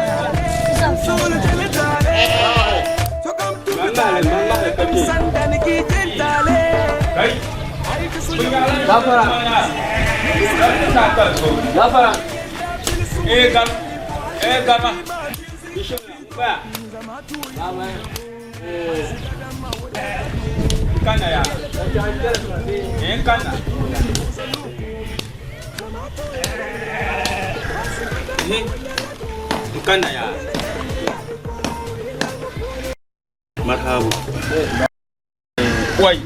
Gafara. Gafara. Eh gam. Eh gama. Ba. Kana ya. Eh kana. Eh kana ya. Marhabu. Wai.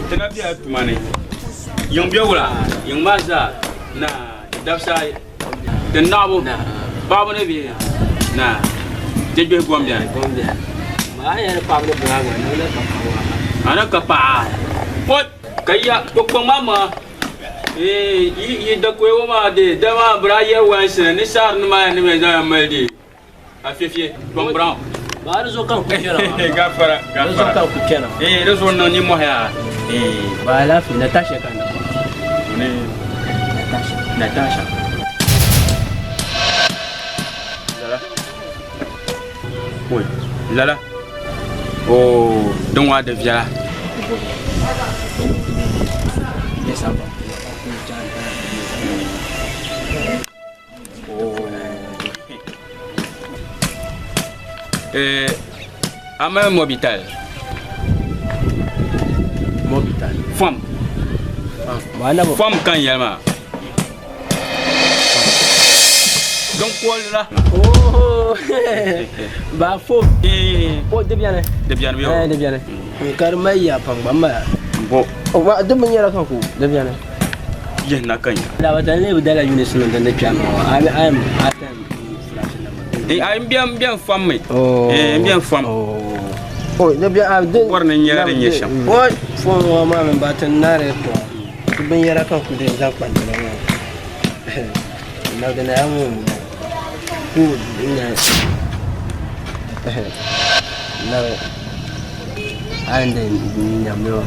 Tana biya tuma ne. Yiŋ bɛ wula, yiŋ maa zaa na Dabisa ayi. Di naɣibu. Paɣaba ni bihi. Na. Jɛjɛhi gom bɛni. Gom bɛni. Ma a yɛli paɣaba ni bihi maa ni bɛ ka paɣaba maa. A ni ka paɣa. Oi! Ka ya kpɔkpɔŋ maa maŋa. Ee, yi yi dakoya ŋɔ maa dee, dama bɛ daa yɛri wansina ni saari ni maa ni bɛ zaŋ mali dee. Afiefie, Tom Brown. Ba di zuɣu ka n ku kpɛna maa. Gafara, gafara. Di zuɣu ka n ku kpɛna maa. Ee, di zuɣu niŋ nimmohi yaa. Ee. Ba alaafee, Natasha ka n na bɔra. Ŋuni? Natasha. Natasha. Lala. Oi, lala. Oo, din waa di viɛla. Yes, I'm Eh, a mali mobital. Mobital. Fom. Fom kan yɛli maa. Din kooli la. Oh, ba fom. O di bɛni. Di bɛni bɛ. Eh, di bɛni. Ka di mali yaa pam gba m mala. Bo. O ma di binyɛra ka ku di bɛni. Yihi na ka nya. La ba tan lebi dala units nim din ni kpɛm ŋɔ. I am atem flash number. Eh, ai n bɛn fom mi. Oh. Eh, n bɛn fom. Oh, di bɛ a di. Bɔri ni nyɛla din nyɛ shɛm. O fom ŋɔ maa mi ba ti naari to. Di binyɛra ka ku di zaŋ kpa dina ŋɔ. Na di na ya ŋɔ. Ku na. Na. Ande nyamlo.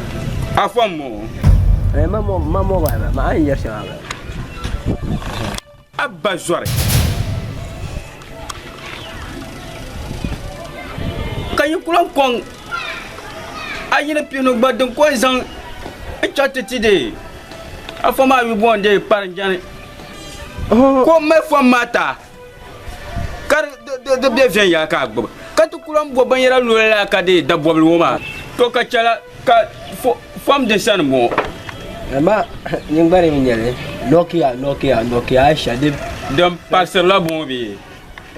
A fom mo. Eh, ma mo ma mo ba ma an yɛri shɛŋa ba. A ba zɔri. Ka yi kula kɔŋ a yini pinu gba din ko zaŋ n chaŋ ti ti dee a fom a yu bɔn dee kpari jɛni ko mali fom maa ta ka di be viɛnyɛla ka a gbubi ka ti kula bo binyɛra loli la ka dee da bɔbili ŋɔ maa to ka chɛla ka fom di sani ŋɔ. Amma nyin gba di nyɛli Nokia Nokia Nokia Aisha di. Din parisirila bɔŋɔ bee?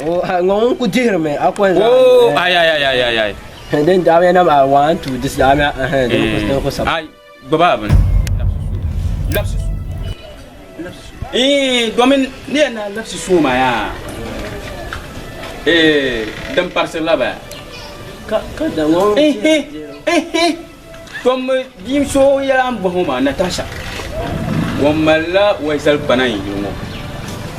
O ŋɔ ŋun ku dihirimi a ko n zaŋ. Oh ay ay ay ay ay. Din daa nam a 1 2 this daa ma eh din ku sab. Ay gbubi a bini. Labisi su. Eh domin ni yɛn na labisi su maa yaa. Eh din parisirila baya. Ka ka da ŋɔ. Eh eh eh tom bia so yɛla n bɔhi ŋɔ maa Natasha. O malila wɛzali kpana n yili ŋɔ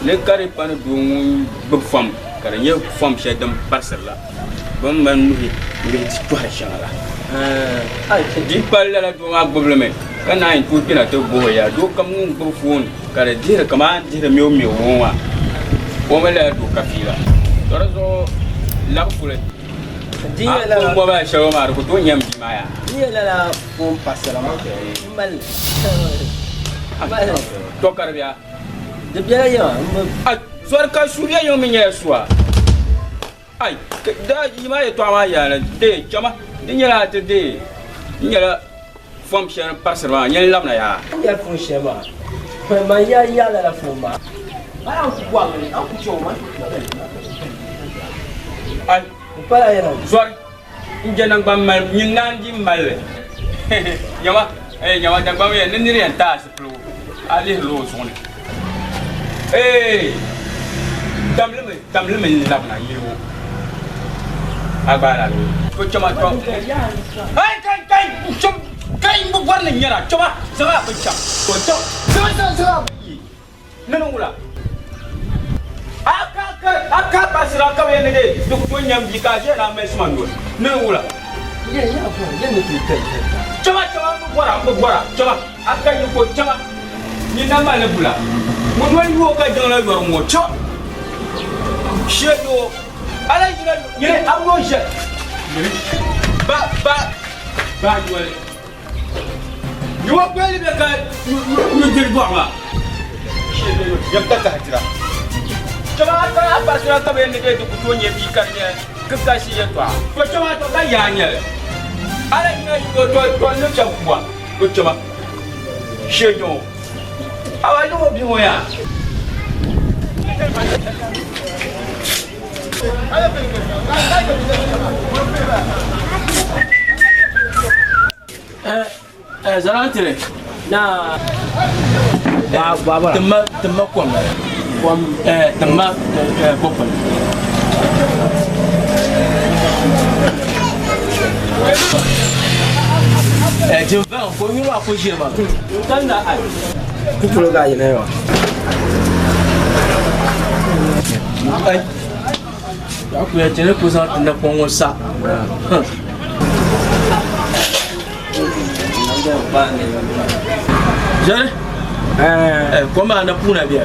ni ka di pa ni doo ŋun gbubi fom ka di nyɛ fom shɛli din parisiri la bɛ ni mali nuhi n-bihi ti tɔhiri shɛŋa la. Di pali lala doo maa gbubi li mi ka naan yi tooi kpɛna ti bohi o yaa doo kam ŋun gbubi foon ka di dihiri kamani dihiri miɛumiɛu ŋɔ maa o mi lala doo ka fiila. To di zuɣu labi kuli a foon mobile shɛli ŋɔ maa di ku tooi nyam bia maa yaa. Di nyɛ lala foon parisira maa m mali li. To ka di bia. Di bela yiŋa m bi. A zɔri ka su bɛ yiŋ mi nyɛla suwa. Ai da yi maa yɛtɔɣa maa yaani dee chama di nyɛla ti dee n nyɛla fom shɛli parisiri maa nyɛli labina yaa. N nyɛla foon shɛli maa man ya ya lala foon maa. An ku bɔhimi ni an ku chɛ o maa. Ai n pala yɛla. Zɔri n je naŋgban mali nyin naan di mali nyama eh nyama Dagbaŋ yɛn ni niri yɛn taai zipiligu a lihirila o zuɣu ni eh damlimi damlimi n labina yili ŋɔ a gbaai la to chama to ai kai kai cham kai n bi bɔri ni nyɛra chama zaŋ a bin chaŋ to cham zaŋ zaŋ zaŋ a bin yi ni ni wula a ka ka a ka pasira ka bɛ yɛn ni dee di ku tooi nyam bia ka a ʒiya ni a mali sima noli ni ni wula chama chama n bi bɔra n bi bɔra chama a ka yi ko chama nyin na mali bula ŋun noli yooi ka jiŋla yɔri ŋɔ chama shee yoo ala yina yini a yo ʒe ba ba ba yoli Yiwa kpɛli bɛ ka nudiri dɔɣu maa. Yɛm ta kahi tira. Chama a ka a parisira ka bɛ yɛn ni bɛ di ku tooi nyɛ bia ka di nyɛ kikashi yɛltɔɣa. To chama to ka yaa nyɛli. Ala yina to to to ni shɛba kuwa to chama shee jɔŋ. A ba yiŋ o bia ŋɔ yaa. Zalantire. Na. Timma timma kom la. Kom timma bɔkpali. Jin van ko yuli maa ko ʒiri ma. N kanna ai. Kupulo ka yina yo. Ai. Ya ku ya tene ku zaŋ ti napɔŋ ŋɔ sa. Jɛri. Kom maa na puuna bɛ.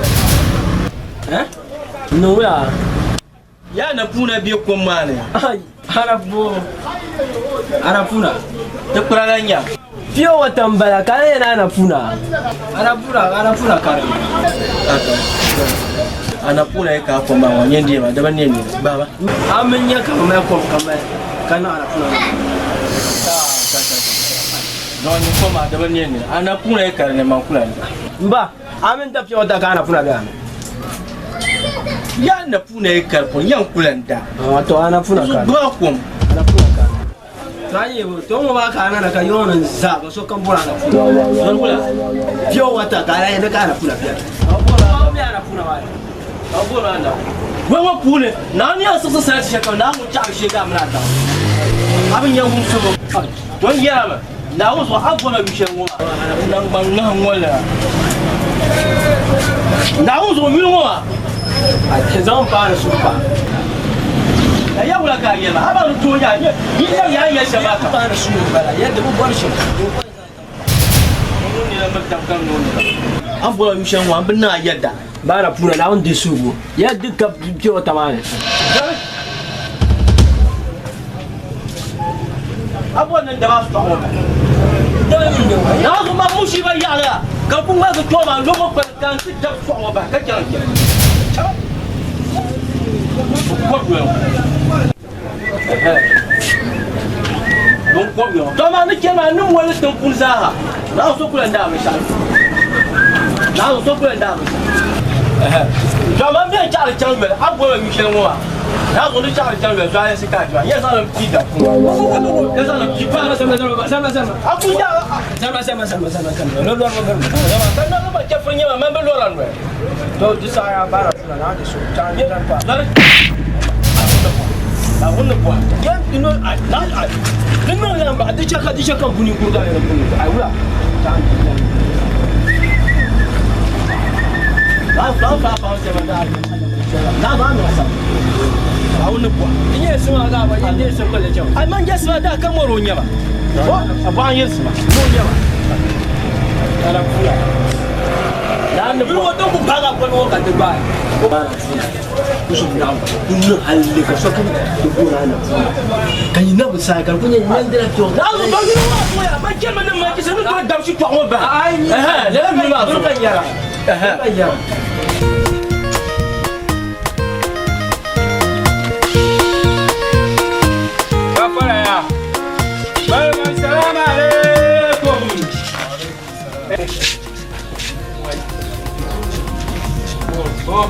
Nuya. Ya na puuna bɛ kom maa ni. Ana pu. Ana puna. Ti kpura la nya. Pure water n bala ka yɛn ana puna. Ana puna ana puna kari. Ana puna ye ka kom maa ŋɔ nyɛ n ma daba ne ni baba. An mi nya ka mali kom ka mali ka niŋ ana puna. Dɔn ni kom maa daba ne ni ana puna ye kari ni man kula ni. N ba an mi da pure water ka ana puna bɛ yan. Ya na puna ye kari pun yan kula n da. To ana puna kari. Gba kom. Ana puna kari. To an ye to ŋɔ maa ka ana na ka yɔŋ ni za ka sokam bɔra ana puna. Zɔn kula. Pure water ka ala yɛ ne ka ana puna bɛ yan. Aw bɛ ana puna wa. Aw bɔra ana. Wai ŋɔ puuni naa ni yɛn siɣisi sarati shɛli kam naa ŋun chaɣi shee daa mini a daŋ. A bi nya wumsibu. Don yɛrimi Naawuni zuɣu a bɔma yu shɛli ŋɔ maa. Naŋgban ŋahi ŋɔ la. Naawuni zuɣu yuli ŋɔ maa. A zaŋ paani suhu pa. A ya wula ka a yɛli ma a ba ni tooi nya yi yɛli yaa yɛli shɛm maa kam. Paani suhu bala yɛda bi bɔri shɛm. An bɔra yu shɛli ŋɔ an bi niŋ a yɛda. Baara puna Naawuni di suugu. Ya di ka pure water maa ni. A bɔri ni daba sɔɣi ŋɔ maa. Naawuni ma musiba yaɣali a ka ku ŋmaligi tɔɔ maa lobo kpali ka n ti dabi sɔɣi ŋɔ bahi ka chaŋ n chɛli. To maa ni chɛni maa ni moli tiŋ puni zaaha Naawuni so kula n daa binshaɣu. Naawuni so kula n daa binshaɣu. To maa bɛn chaɣali chaŋ yoli a bɔri yu shɛli ŋɔ maa Naawuni ni chaɣali chaŋ yoli to a yɛn si ka a jɔa yɛn zaŋli pii da puuni yɛn zaŋli pii pa Sama sama. a ku nya Sama sama sama sama sama. Lo lɔri bɛ bɛ. ka nɔri ba chɛfuri nyɛma man bi lɔra nɔli. To di saha ya baara puna naa di suhu. Chaŋ chaŋ pa. Lɔri Naawuni ni bɔhi. Yɛn no a na a di niŋ yan ba di chɛ ka di chɛ ka buni kuriga yɛrɛ buni a wula. Chaŋ chaŋ. Naawuni ni bɔhi. N yɛ sima ka ba n yɛ sima ka chaŋ. Ai man yɛsima daa ka mɔri o nyɛma. A bɔɣa n yɛsima ni o nyɛma. Ana puna. Naawuni ni Bini bɔhi. wo to ku baaga bɔli ŋɔ ka di gbaai. Baara puna. Kusu naam ku niŋ halli ka sokam ti booni ana puna. Ka yi na bi saai ka di ku nyɛ nyɛndira pure. Naawuni ba yuli maa zuɣu yaa man chɛrimi ni man chisa ni tooi dabi shitɔɣu ŋɔ bahi. Ai Lala yuli maa Bini zuɣu. ka yɛra. Bini ka yɛra. Gafara ya. Malama salamu alaikum. Oh.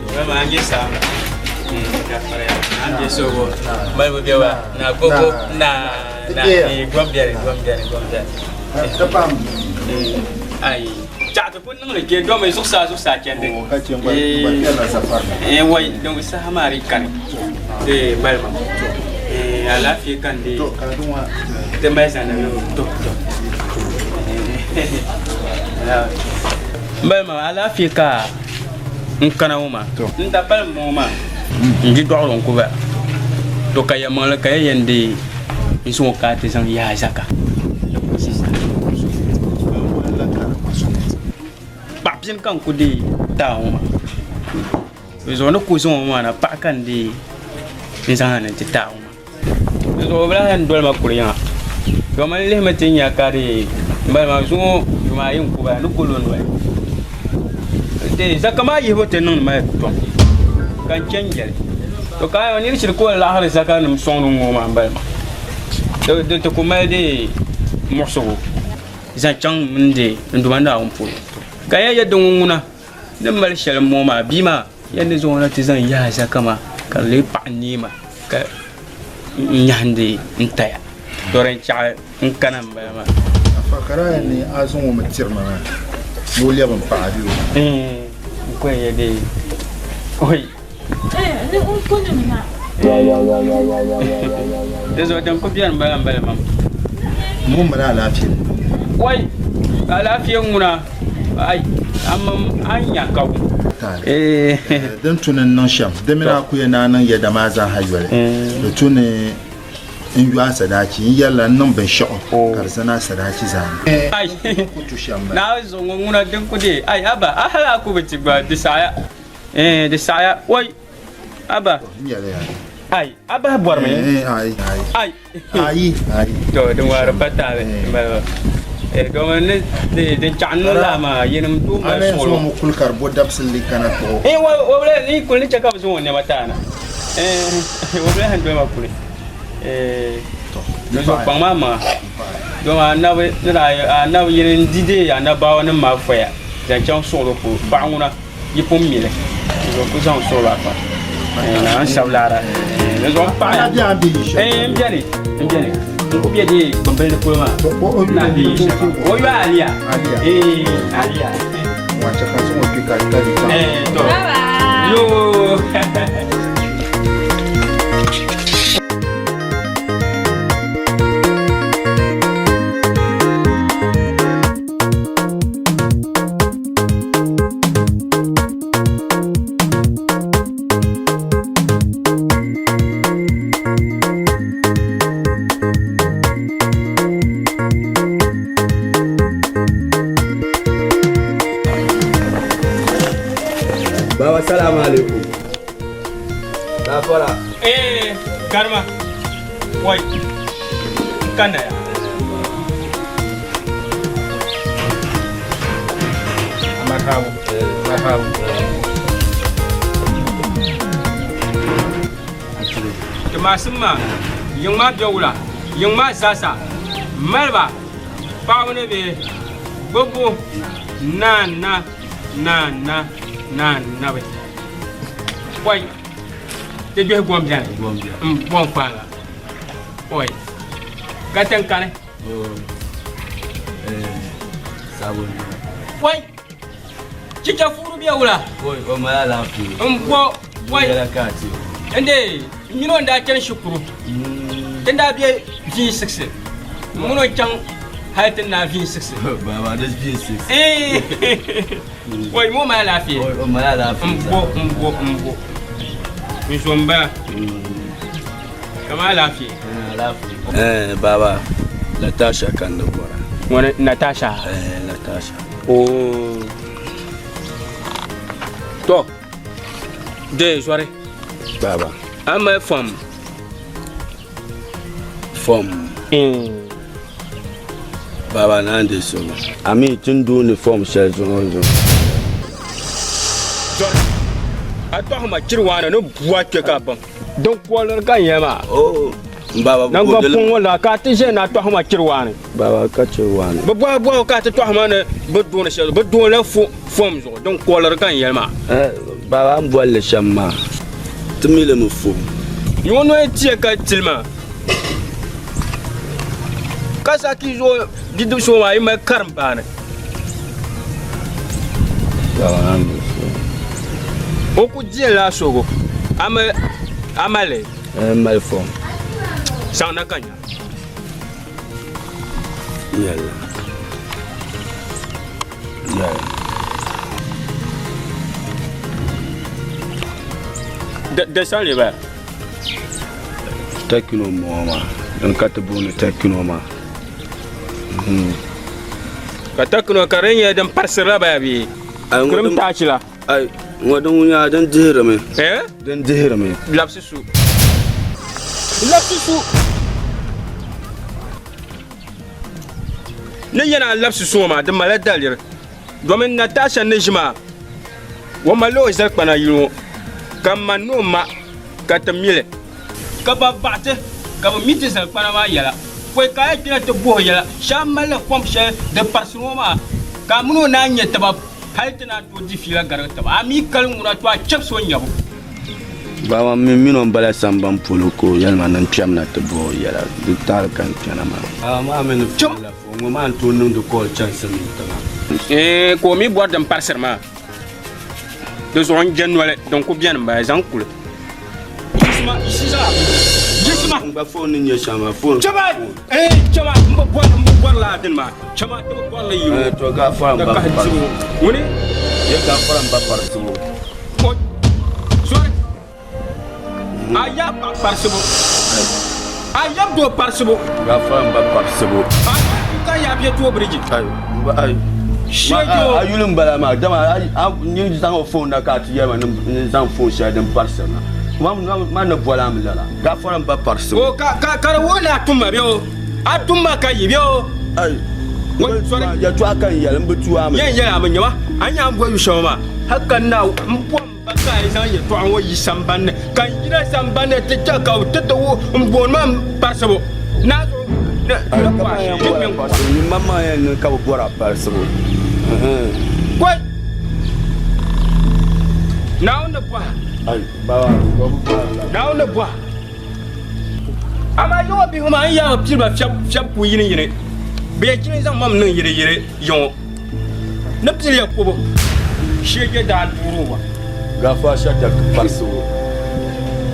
Malama an je sa. Gafara ya. An je sogo. Malama biya na gogo na na gwam biyar gwam biyar gwam biyar. Ai. Chaɣa ti ku niŋli ke domi zuɣusaa zuɣusaa chɛndi. Eh wai don saha maa di kani. Eh malama. Eh alaafee kan de. Ti mali zani to to. Malama alaafee ka n kana ŋɔ maa. N da pali ŋɔ maa. N di dɔɣiri n ku ba. To ka yɛlimaŋli ka ya yɛn deei n zaŋ o ka ti zaŋ yaai zaka. Paɣa bini ka n ku deei taa ŋɔ maa. Di zuɣu ni ku zaŋ o maa na paɣa ka n deei n zaŋ na ni ti taa ŋɔ maa. Di zuɣu o bi lahi yɛn doli ma kuli yiŋa. Domin n lihimi ti nya ka di bala maa zuŋɔ yuma ayi n ku bala ni ku lo noli. Zaka maa yihibu ti niŋdi ma tom ka n chɛ n jɛli. To ka a niri shiri ka o laɣiri zaka nim sɔŋdi ŋɔ maa n bala maa. Di ti ku mali di muɣisigu zaŋ chaŋ mini di n Duuma Naawuni polo. Ka ya yɛda ŋɔ ŋuna ni mali shɛli m-ŋɔ maa bia maa ya ni zaŋ o na ti zaŋ yahi zaka maa ka di lee paɣi neema ka n nyahindi n taya. To din chaɣi n kana m bala maa. Afa ka daa yɛn ni a zaŋ o mi tiri ma maa ni o lɛbi m paɣa bee o? N ko yɛn dee oi. Di zuɣu din ku beni m-bala m-bala mam. Ŋun mali alaafee. Wai! Alaafee ŋuna ai a mam a ni nya ka wum. Din tu ni n niŋ shɛm, di mini a ku yɛn naan niŋ yɛda maa zaaha yoli, di tu ni n yo a sadaachi, n yɛrila n niŋ binshɛɣu ka di zani a sadaachi zaani. Ai! Naawuni zuɣu ŋɔ ŋuna din ku deei, ai Abba, a hali a ku bi ti gba, di saɣiya. Eh, di saɣaya. Oi, Abba. Ai, a bahi bɔrimi. Ai. Ai. Ayi, ayi. To, din waari pa taali. Eh, domin ni di din chaɣ niŋ laa maa, yinim tooi mali suɣulo. A na yɛn zaŋ mi kuli ka di bo dabisili kana kpuɣi. Eh, wa wa bila ni kuli ni chɛ ka bi zaŋ o nɛma taana. Eh, wa bila han doli ma kuli. Eh, di zuɣu kpaŋ maa maŋa. Domin anabi ni daa anabi yini n-di dee anabaawa nim maa foya zaŋ chaŋ suɣulo polo paɣa ŋuna. Yi pun mi li, di zuɣu ku zaŋ suɣulo afa na n sabi laara di zuɣu n paɣaya n beni n beni n ku be dee gbambili ni polo maa na be yi shɛli o yo aliya aliya to yoo. Baba salamu alaikum. Gafara. Eh, karma. Wai. Kana ya. Marhabu. Marhabu. Ti maasim maa, yiŋ maa be wula? Yiŋ maa zaasa maliba paɣaba ni bihi gbubbu naana naana naanabi. Wai, ti gbihi gom beni m-bom kpaaŋa. Wai, ka tiŋ kani. Wai! Chicha fuuru be wula? N bo wai! N de n mini o n daa chani shikuru din daa be V6 n mini o chaŋ hali ti naai V6. Wai ŋɔ mali alaafee? N bo n bo n bo n zo m-bala ka mali alaafee. Eh, baba, Natasha ka n ni bɔra. Ŋuni Natasha? Eh, Natasha. Oh. To, de zɔri. Baba. A mali fom. Fom? Mm. Baba, naan di subu. A mi ti ni dooni fom shɛli zuɣu zuɣu. Zɔri, a tɔhi ma chiri waana ni bua kpe ka bam. Din koliri ka n yɛli maa. Oh, baba, Nangban puŋ ŋɔ la ka a ti ʒe ni a tɔhi ma chiri waani. Baba, ka chiri waani. Bɛ bɔhi bɔhigu ka a ti tɔhi ma ni bɛ dooni shɛli zuɣu. Bɛ doonila fom zuɣu. Din koliri ka n yɛli maa. Eh, baba, a ni boli li shɛm maa, ti mi li mi fom. Ŋɔ noli tiya ka tili maa. Ka Zaki zuɣu bidibisi ŋɔ maa yi mali karimbaani. Baba, a ni di so. O ku diɛla asogo. A mi a mali li? N mali fom. Saŋ na ka nya. Yɛlli. Yɛlli. Di saŋ li baya? Tɛkino m-bɔŋɔ maa. Din ka ti booni tɛkino maa. Ka tɛkino ka di nyɛ din parisirila baya bee? Kirim taachi la. Ai, ŋɔ din nyɛla din dihirimi. Eh? Din dihirimi. Labisi su. Labisi su. Ni yɛn a labisi su ŋɔ maa, di malila daliri. Domin Natasha ni ʒi maa, o malila o zalikpana yili ŋɔ, ka m ma ni o ma ka ti mi li. Ka ba baɣi ti ka bɛ mi ti zalikpana maa yɛla. Pɔi ka a yi kpɛna ti bɔh o yɛla, shee a malila kom shɛli din parisiri ŋɔ maa, ka a mini o naan nya taba hal ti naan tooi di fiila garigi taba. A mi kali ŋuna to a chɛbisi o nyabu. Baba mi mini o bala samban polo ka o yɛli ma ni n kpɛm na ti bɔh o yɛla. Di taali ka n kpɛna maa. Baba maa mi ni foon la foon ŋɔ maa n-tooi niŋdi call chansi mini tiŋa. Eeh ka o mi bɔri din parisiri maa. Di zuɣu n je noli din ku beni m-bala zaŋ kuli. Yiɣisima, yiɣisima, yiɣisima. N gba foon ni nyɛ shɛm maa, foon. Chama, eh, chama, m bi bɔri, m bi bɔri lala dini maa. Chama, ti bi bɔri li yino. Eh, to gaafara m ba Ka kahi dibu. Ŋuni? Ye gaafara m ba parisibu. O, sorry. A yab paɣa parisibu. A yab doo parisibu. Gaafara m ba parisibu. A ka yab yɛ tooi biriji. Ai, m ba, ai. Shejo. A yuli m bala maa, dama a nyin zaŋ o foon na ka a ti yɛli ma ni n zaŋ foon shɛli din parisiri na. Ma ni bɔli a mi lala. Gaafara m ba parisibu. O ka ka ka di wuhi ni a tum ma bɛ o. A tum ma ka yi bɛ o. Ai. Yɛtɔɣa ka n yɛli, m bi tu a mi. Yɛn yɛli a mi nyama, a ni nya m boli yu shɛŋa maa, hali ka n na m bom ba ka a yi zaŋ yɛtɔɣa ŋɔ yi samban ni, ka n yina samban ni ti chɛ ka bɛ ti ti wuhi m booni ma m parisibu. Naa zuɣu ni ni bɔhi a shee, yi kpe n-kɔhi. Nyin maŋmaŋ yɛn niŋ ka bɛ bɔri a parisibu. Kɔi! Naawuni ni bɔhi a. Ai, baba, o bi bɔri la. Naawuni ni bɔhi a. Amaa yi ŋɔ bihi maa n yaa bi pili ba fiɛbu ku yini yini. Bɛ yɛn chini zaŋ mam niŋ yiri yiri yi ŋɔ ni pili ya kubu shee je daa duuri wa. Gaafaa shɛta parisibu.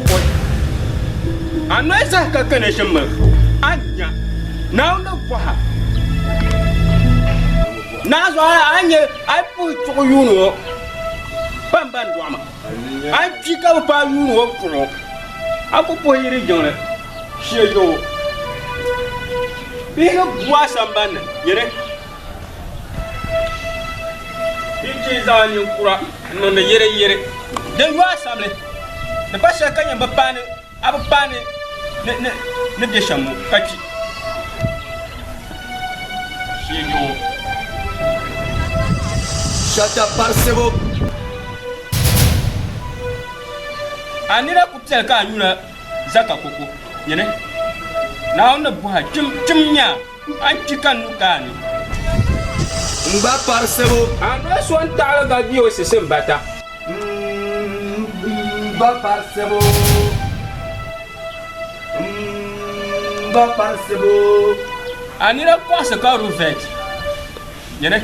Oi! A noli saha ka kani shim mi a nya Naawuni ni bɔha. Naa zuɣu a nya a yi puhi chuɣu yuuni ŋɔ pa m-ba n-dɔɣi ma. A yi kpi ka bi paai yuuni ŋɔ chuɣu ŋɔ a ku puhi yiri jiŋli shee yoo. Bihi ni bu a sambanni yini. Bɛ ti zaŋ a ninkura n-niŋdi yiriyiri din yo a samli. Di pa shɛli ka nyɛ bi paani a bi paani ni be shɛm ŋɔ ka kpi. Shee yoo. Shata parisibu. A nina ku piɛli ka a nyuna zaka koko. Nyini, Naawuni ni bɔhi a, Kpim nya a ni kpi ka n nu ka a ni. N gba parisibu. A noli so n-taɣili ka bɛ o sisi m-bata. M ba parisibu. M ba parisibu. A nina kɔɣisi ka Ruvɛt. Nyini.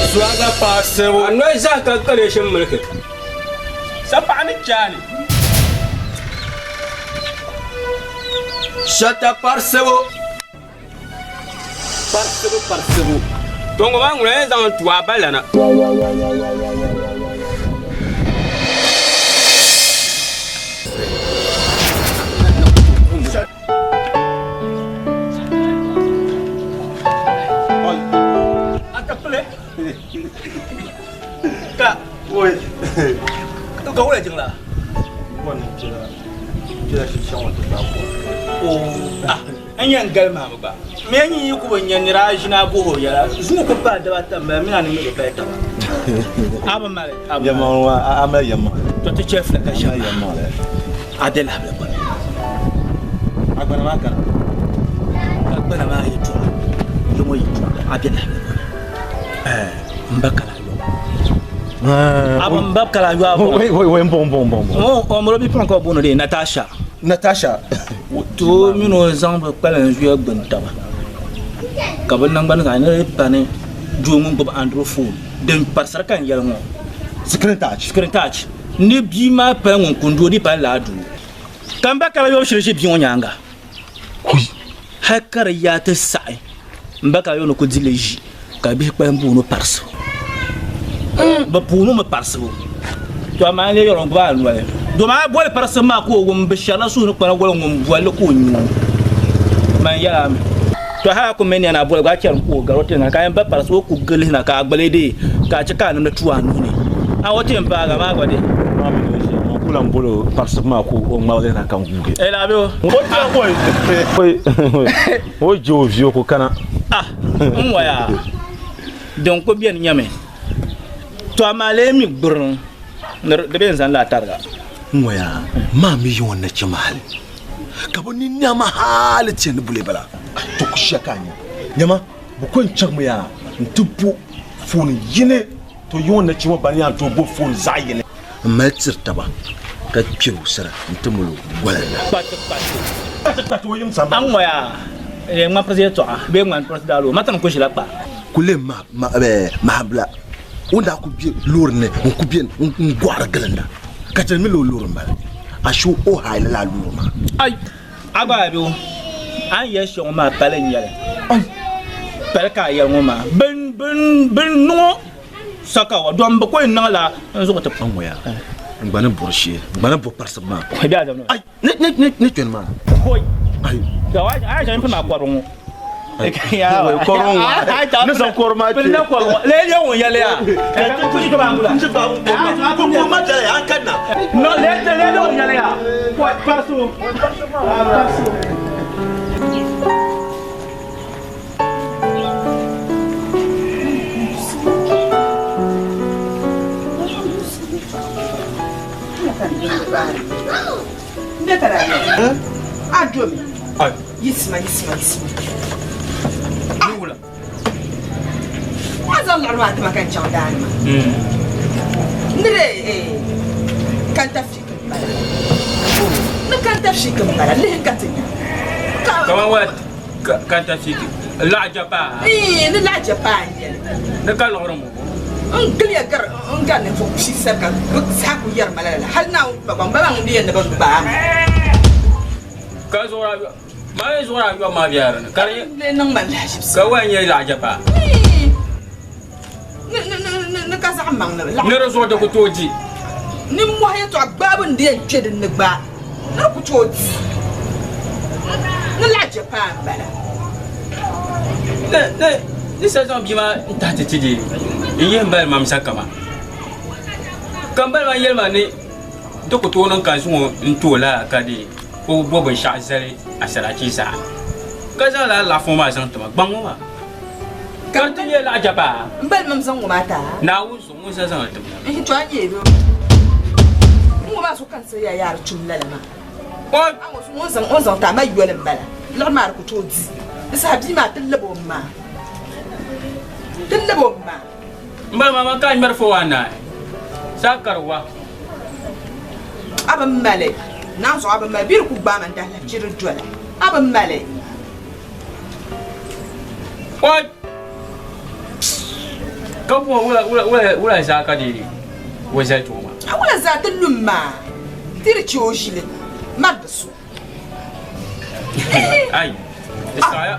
Suaga parisibu. A noli zahi ka kaleeshi miliki. Sapaɣa ni chaani. Shata parisibu. Parisibu parisibu. To ŋɔ maa ŋuna yɛn zaŋ n tu a ba lana. Ka oi ka wula jiŋla o n yɛn gali maa mi gba mi yɛn yi ku bi nya nira a ʒini a bɔhi o yɛla zuŋɔ ku paai dibata m bala mi a ni mi bi pali taba a bi mali a bi mali to ti chɛ fila ka shɛm a bɛ lahabali gbuni a gbana maa kana ka gbana maa yɛltɔɣa yiŋɔ yɛltɔɣa a bɛ lahabali gbuni n ba kala a n ba kala yɔ a bɔ n bɔ n bɔ n bɔ o molo bipuɣin ka o booni di Natasha Natasha to mini o zaŋ bi kpalim zuya gbuni taba ka bi nangbani zaɣ ni pani doo ŋun gbubi android phone din parisiri ka n yɛli ŋɔ screen touch screen touch ni bia maa pali ŋun kuni doo di pali laa doo ka n ba kala yɔ shiri ʒi bia ŋɔ nyaanga hali ka di yaa ti saɣi n ba kala yɔ ni ku dili ʒi ka bihi kpalim booni parisibu bi puuni mi parisibu to amaa n lee yɛrɔ n gbubi a noli domi a boli parisibu maa ka o wum bi shɛrila suhu ni kpana goli ŋun bolli ka o nyu man yɛla mi to hali a ku mi nɛna a boli gba a chɛri ka o gari o ti ka yɛn ba parisibu o ku gili na ka a gbali dee ka a chɛ ka a nimdi tu a nuhi ni a o ti yɛn paaga maa gba dee ku lan boli parisibu maa ka o ŋmaligi na ka n guugi e laabi o o je o vi o ku kana ah n waya din ku beni nyɛmi to amaa lee mi gburiŋ ni di bɛ n zaŋ la tariga n waya maa mi yi ŋɔ nachimba hali ka bɛ ni nɛma hali ti ni buli bala to ku shɛ ka nya nyama bɛ ko n chaŋmi yaa n ti bo fooni yini to yi ŋɔ nachimba bani yaa n tooi bo fooni zaɣ yini. n mali tiri taba ka kpɛri o sara n ti mali o golinda. Kpati kpati. Kpati kpati o yiŋ sambani. A ŋɔ yaa ŋmani pirisi yɛltɔɣa bee ŋmani pirisi daaloo ma tiŋ ku ʒila kpa. Kuli mahabila o ni daa ku be loori ni n ku be n gɔɣiri gilinda ka chɛ mi la o loori m-bala ashe o haai lala loori maa. Ai! A gba a be o a ni yɛli shɛli ŋɔ maa pali n-nyɛ li. Pali ka a yɛli ŋɔ maa. Bin bin bin niŋ o sakawa dɔn bɛ ko yɛn niŋ la n zuɣu ti. A ŋɔ yaa n gba ni bɔri shee n gba ni bo parisibu maa. Bɛ a zani. Ai! Ni ni ni ni kpɛni maa. Hoi! Ai! A yɛn pini maa kɔrigu ŋɔ. Ni zaŋ kɔri maa kpe. Pini na kɔrigu ŋɔ. Lee lee ŋun yɛli yaa. No lee lee ŋun yɛli yaa. Parisibu. Parisibu. A domi. Yiɣisima, yiɣisima, yiɣisima. A zaŋ liɣiri maa ti ma ka n chaŋ daa ni maa. Ni di kantafiki m-bala. Ni kantafiki m-bala, lihi ka ti nya. Kaman wala kantafiki? Laɣa Japan? Ii, ni laɣa Japan n-nyɛ li. Ni ka liɣiri m-bɔŋɔ? N giliya gari n gari ninvuɣ pia sani ka bɛ zaa kul yɛri ma lala la. Hal Naawuni kpagbaŋ ba maa ŋun di yɛn ni bɛ gbaai ma. Ka zuɣuri ayɔ maa yi zuɣuri ayɔ maa bela di ni ka di nyɛ. N niŋ ma lahiʒibisi. Ka waya nyɛ laɣ jɛpaa. Ni ka zaɣ maŋ ni Ni di zuɣu di ku tooi di. Nimmɔhi yɛtɔɣa gbaabu n-di yɛn kpe din ni gba ni di ku tooi di. Ni laɣ jɛpaa m-bala. Ni sa zaŋ bia maa n-tahi ti ti di n-yihi m bali mam sa kama. Ka m bali maa yɛli ma ni Di ku tooi niŋ ka n zaŋ o n-ti o lala ka di o bo binshɛɣu zali asarachi zaa, ka zaŋ lala laɣifu ŋɔ maa zaŋ ti ma, gbaŋ ŋɔ maa ka di ti leei laɣ jɛpaa. M bali mam zaŋ ŋɔ maa ti a. Naawuni zuɣu ŋun sa zaŋ li ti ma. N to a nyɛ bɛ ŋɔ maa so ka n sa yaa yaa di tum lala maa. A ŋɔ so ŋun zaŋ o ni zaŋ ti a ma yoli m-bala. Liɣiri maa di ku tooi di. Di saha bia maa ti lab o ma. Ti lab o ma. M bali maa man ka a ŋmɛri fo waa naai saa kari wa. A bi mali naanzuɣu a bi mali bɛ di ku gbaai ma n-dahilahichi di dola a bi mali. Oi! Ka bɔhi wula wula wula wula zaa ka di o zali ti o maa. A wula zaa ti lum maa ti di chɛ o ʒili mari di so. Ai! Di saɣiya.